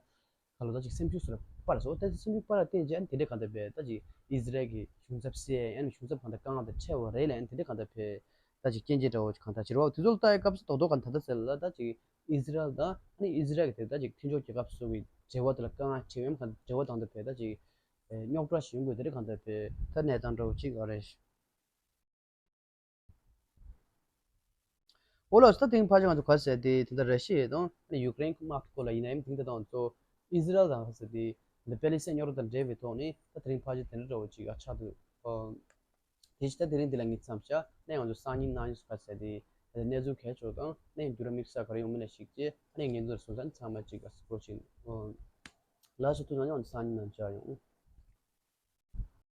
ག་ལོ་ད་ཅིག་སེམས་ཤུགས་སུ་ལ་སྤར་སོང་། ད་སེམས་ཤུགས་སྤར་ལ་བརྟེན་བྱས་ཨ་ནི་དེ་འདྲའི་གང་ལྟར་བས་ད་ཅིག་ཨི་ཟི་རལ་གྱི་གཞུང་ཚབ་སའི་ཨ་ནི་གཞུང་ཚབ་གང་ལྟར་བཀང་སྟེ་ཁྲལ་བ་རེད་ལ་ཨ་ནི་དེ་འདྲའི་གང་ལྟར་བས་ད་ཅིག་སྐྱོན་བརྗོད་འདྲ་བོ་ཅིག་གང་ལྟར་བྱེད་རོགས་དེ་ཚོ་ལ་ལྟ་ཡ་སྐབས་སུ་རྡོག་རྡོག་གང་ལྟར་ད་ཟེར་ལ་ད་ཅིག་ཨི་ཟི་རལ་དང་ཨ་ནི་ཨི་ཟི་རལ་གྱི་དེ་ད་ཅིག་མཐུན་ཕྱོགས་རྒྱལ་ཁབ་སོགས་ཀྱི་འབྲེལ་བ་དེ་ལ་དཀའ་ངལ་འཕྲད་ཡོད་མཁན་འབྲེལ་བ་དང་དུ་བས་ད་ཅིག་རྙོག་དྲ་ཞིག་ཡོང་དགོས་དེ་འདྲའི་གང་ལྟར་བས་ད་གནས་སྟངས་འདྲ་བོ་ཅིག་ཨ་རེད། འོ་ལགས་སོ། ད་དེང་ཕལ་ཆེར་ང་ཚོ་ག་ཟེར་དེ་དེ་འདྲ་ར་ཤི་ཡའི་དང་ཡུ་ཀེ་རེན་གྱི་དམག་སྐོར་ལ་ཡིན་ན་ཡང་དེང་དེ་དང་ཚོ་ཨི་ཟི་རལ་དང་ག་ཟེར་དེ་འདི་པེ་ལི་སི་ཐན་རྙོག་དྲ་དང་འབྲེལ་བའི་ཐོག་ནས་ད་དེ་རིང་ཕལ་ཆེར་དེ་འདྲ་འདྲ་བོ་ཅིག་ཨ་ཆགས་འདུག་ཨོ། དེ་ཕྱི་ད་དེ་རིང་འདི་ལ་ངས་མཚམས་བཞག་ནས་ང་ཚོ་སང་ཉིན་གནངས་ཉིན་སུ་ག་ཟེར་དེ་གནས་ཚུལ་གལ་ཆེ་བ་དང་ནས་འགྱུར་བ་དམིགས་བསལ་ག་རེ་ཡོང་མིན་ལ་གཞིགས་རྗེས་ཨ་ནས་ངས་འདི་ལ་སོང་ཙང་ཚང་མ་ཅིག་ཨ་སི་པོ་ཅིག་ཨོ། ལགས་སོ། ཐུགས་རྗེ་ཆེ། ང་ཚོ་སང་ཉིན་ནང་མཇལ་ཡོང་།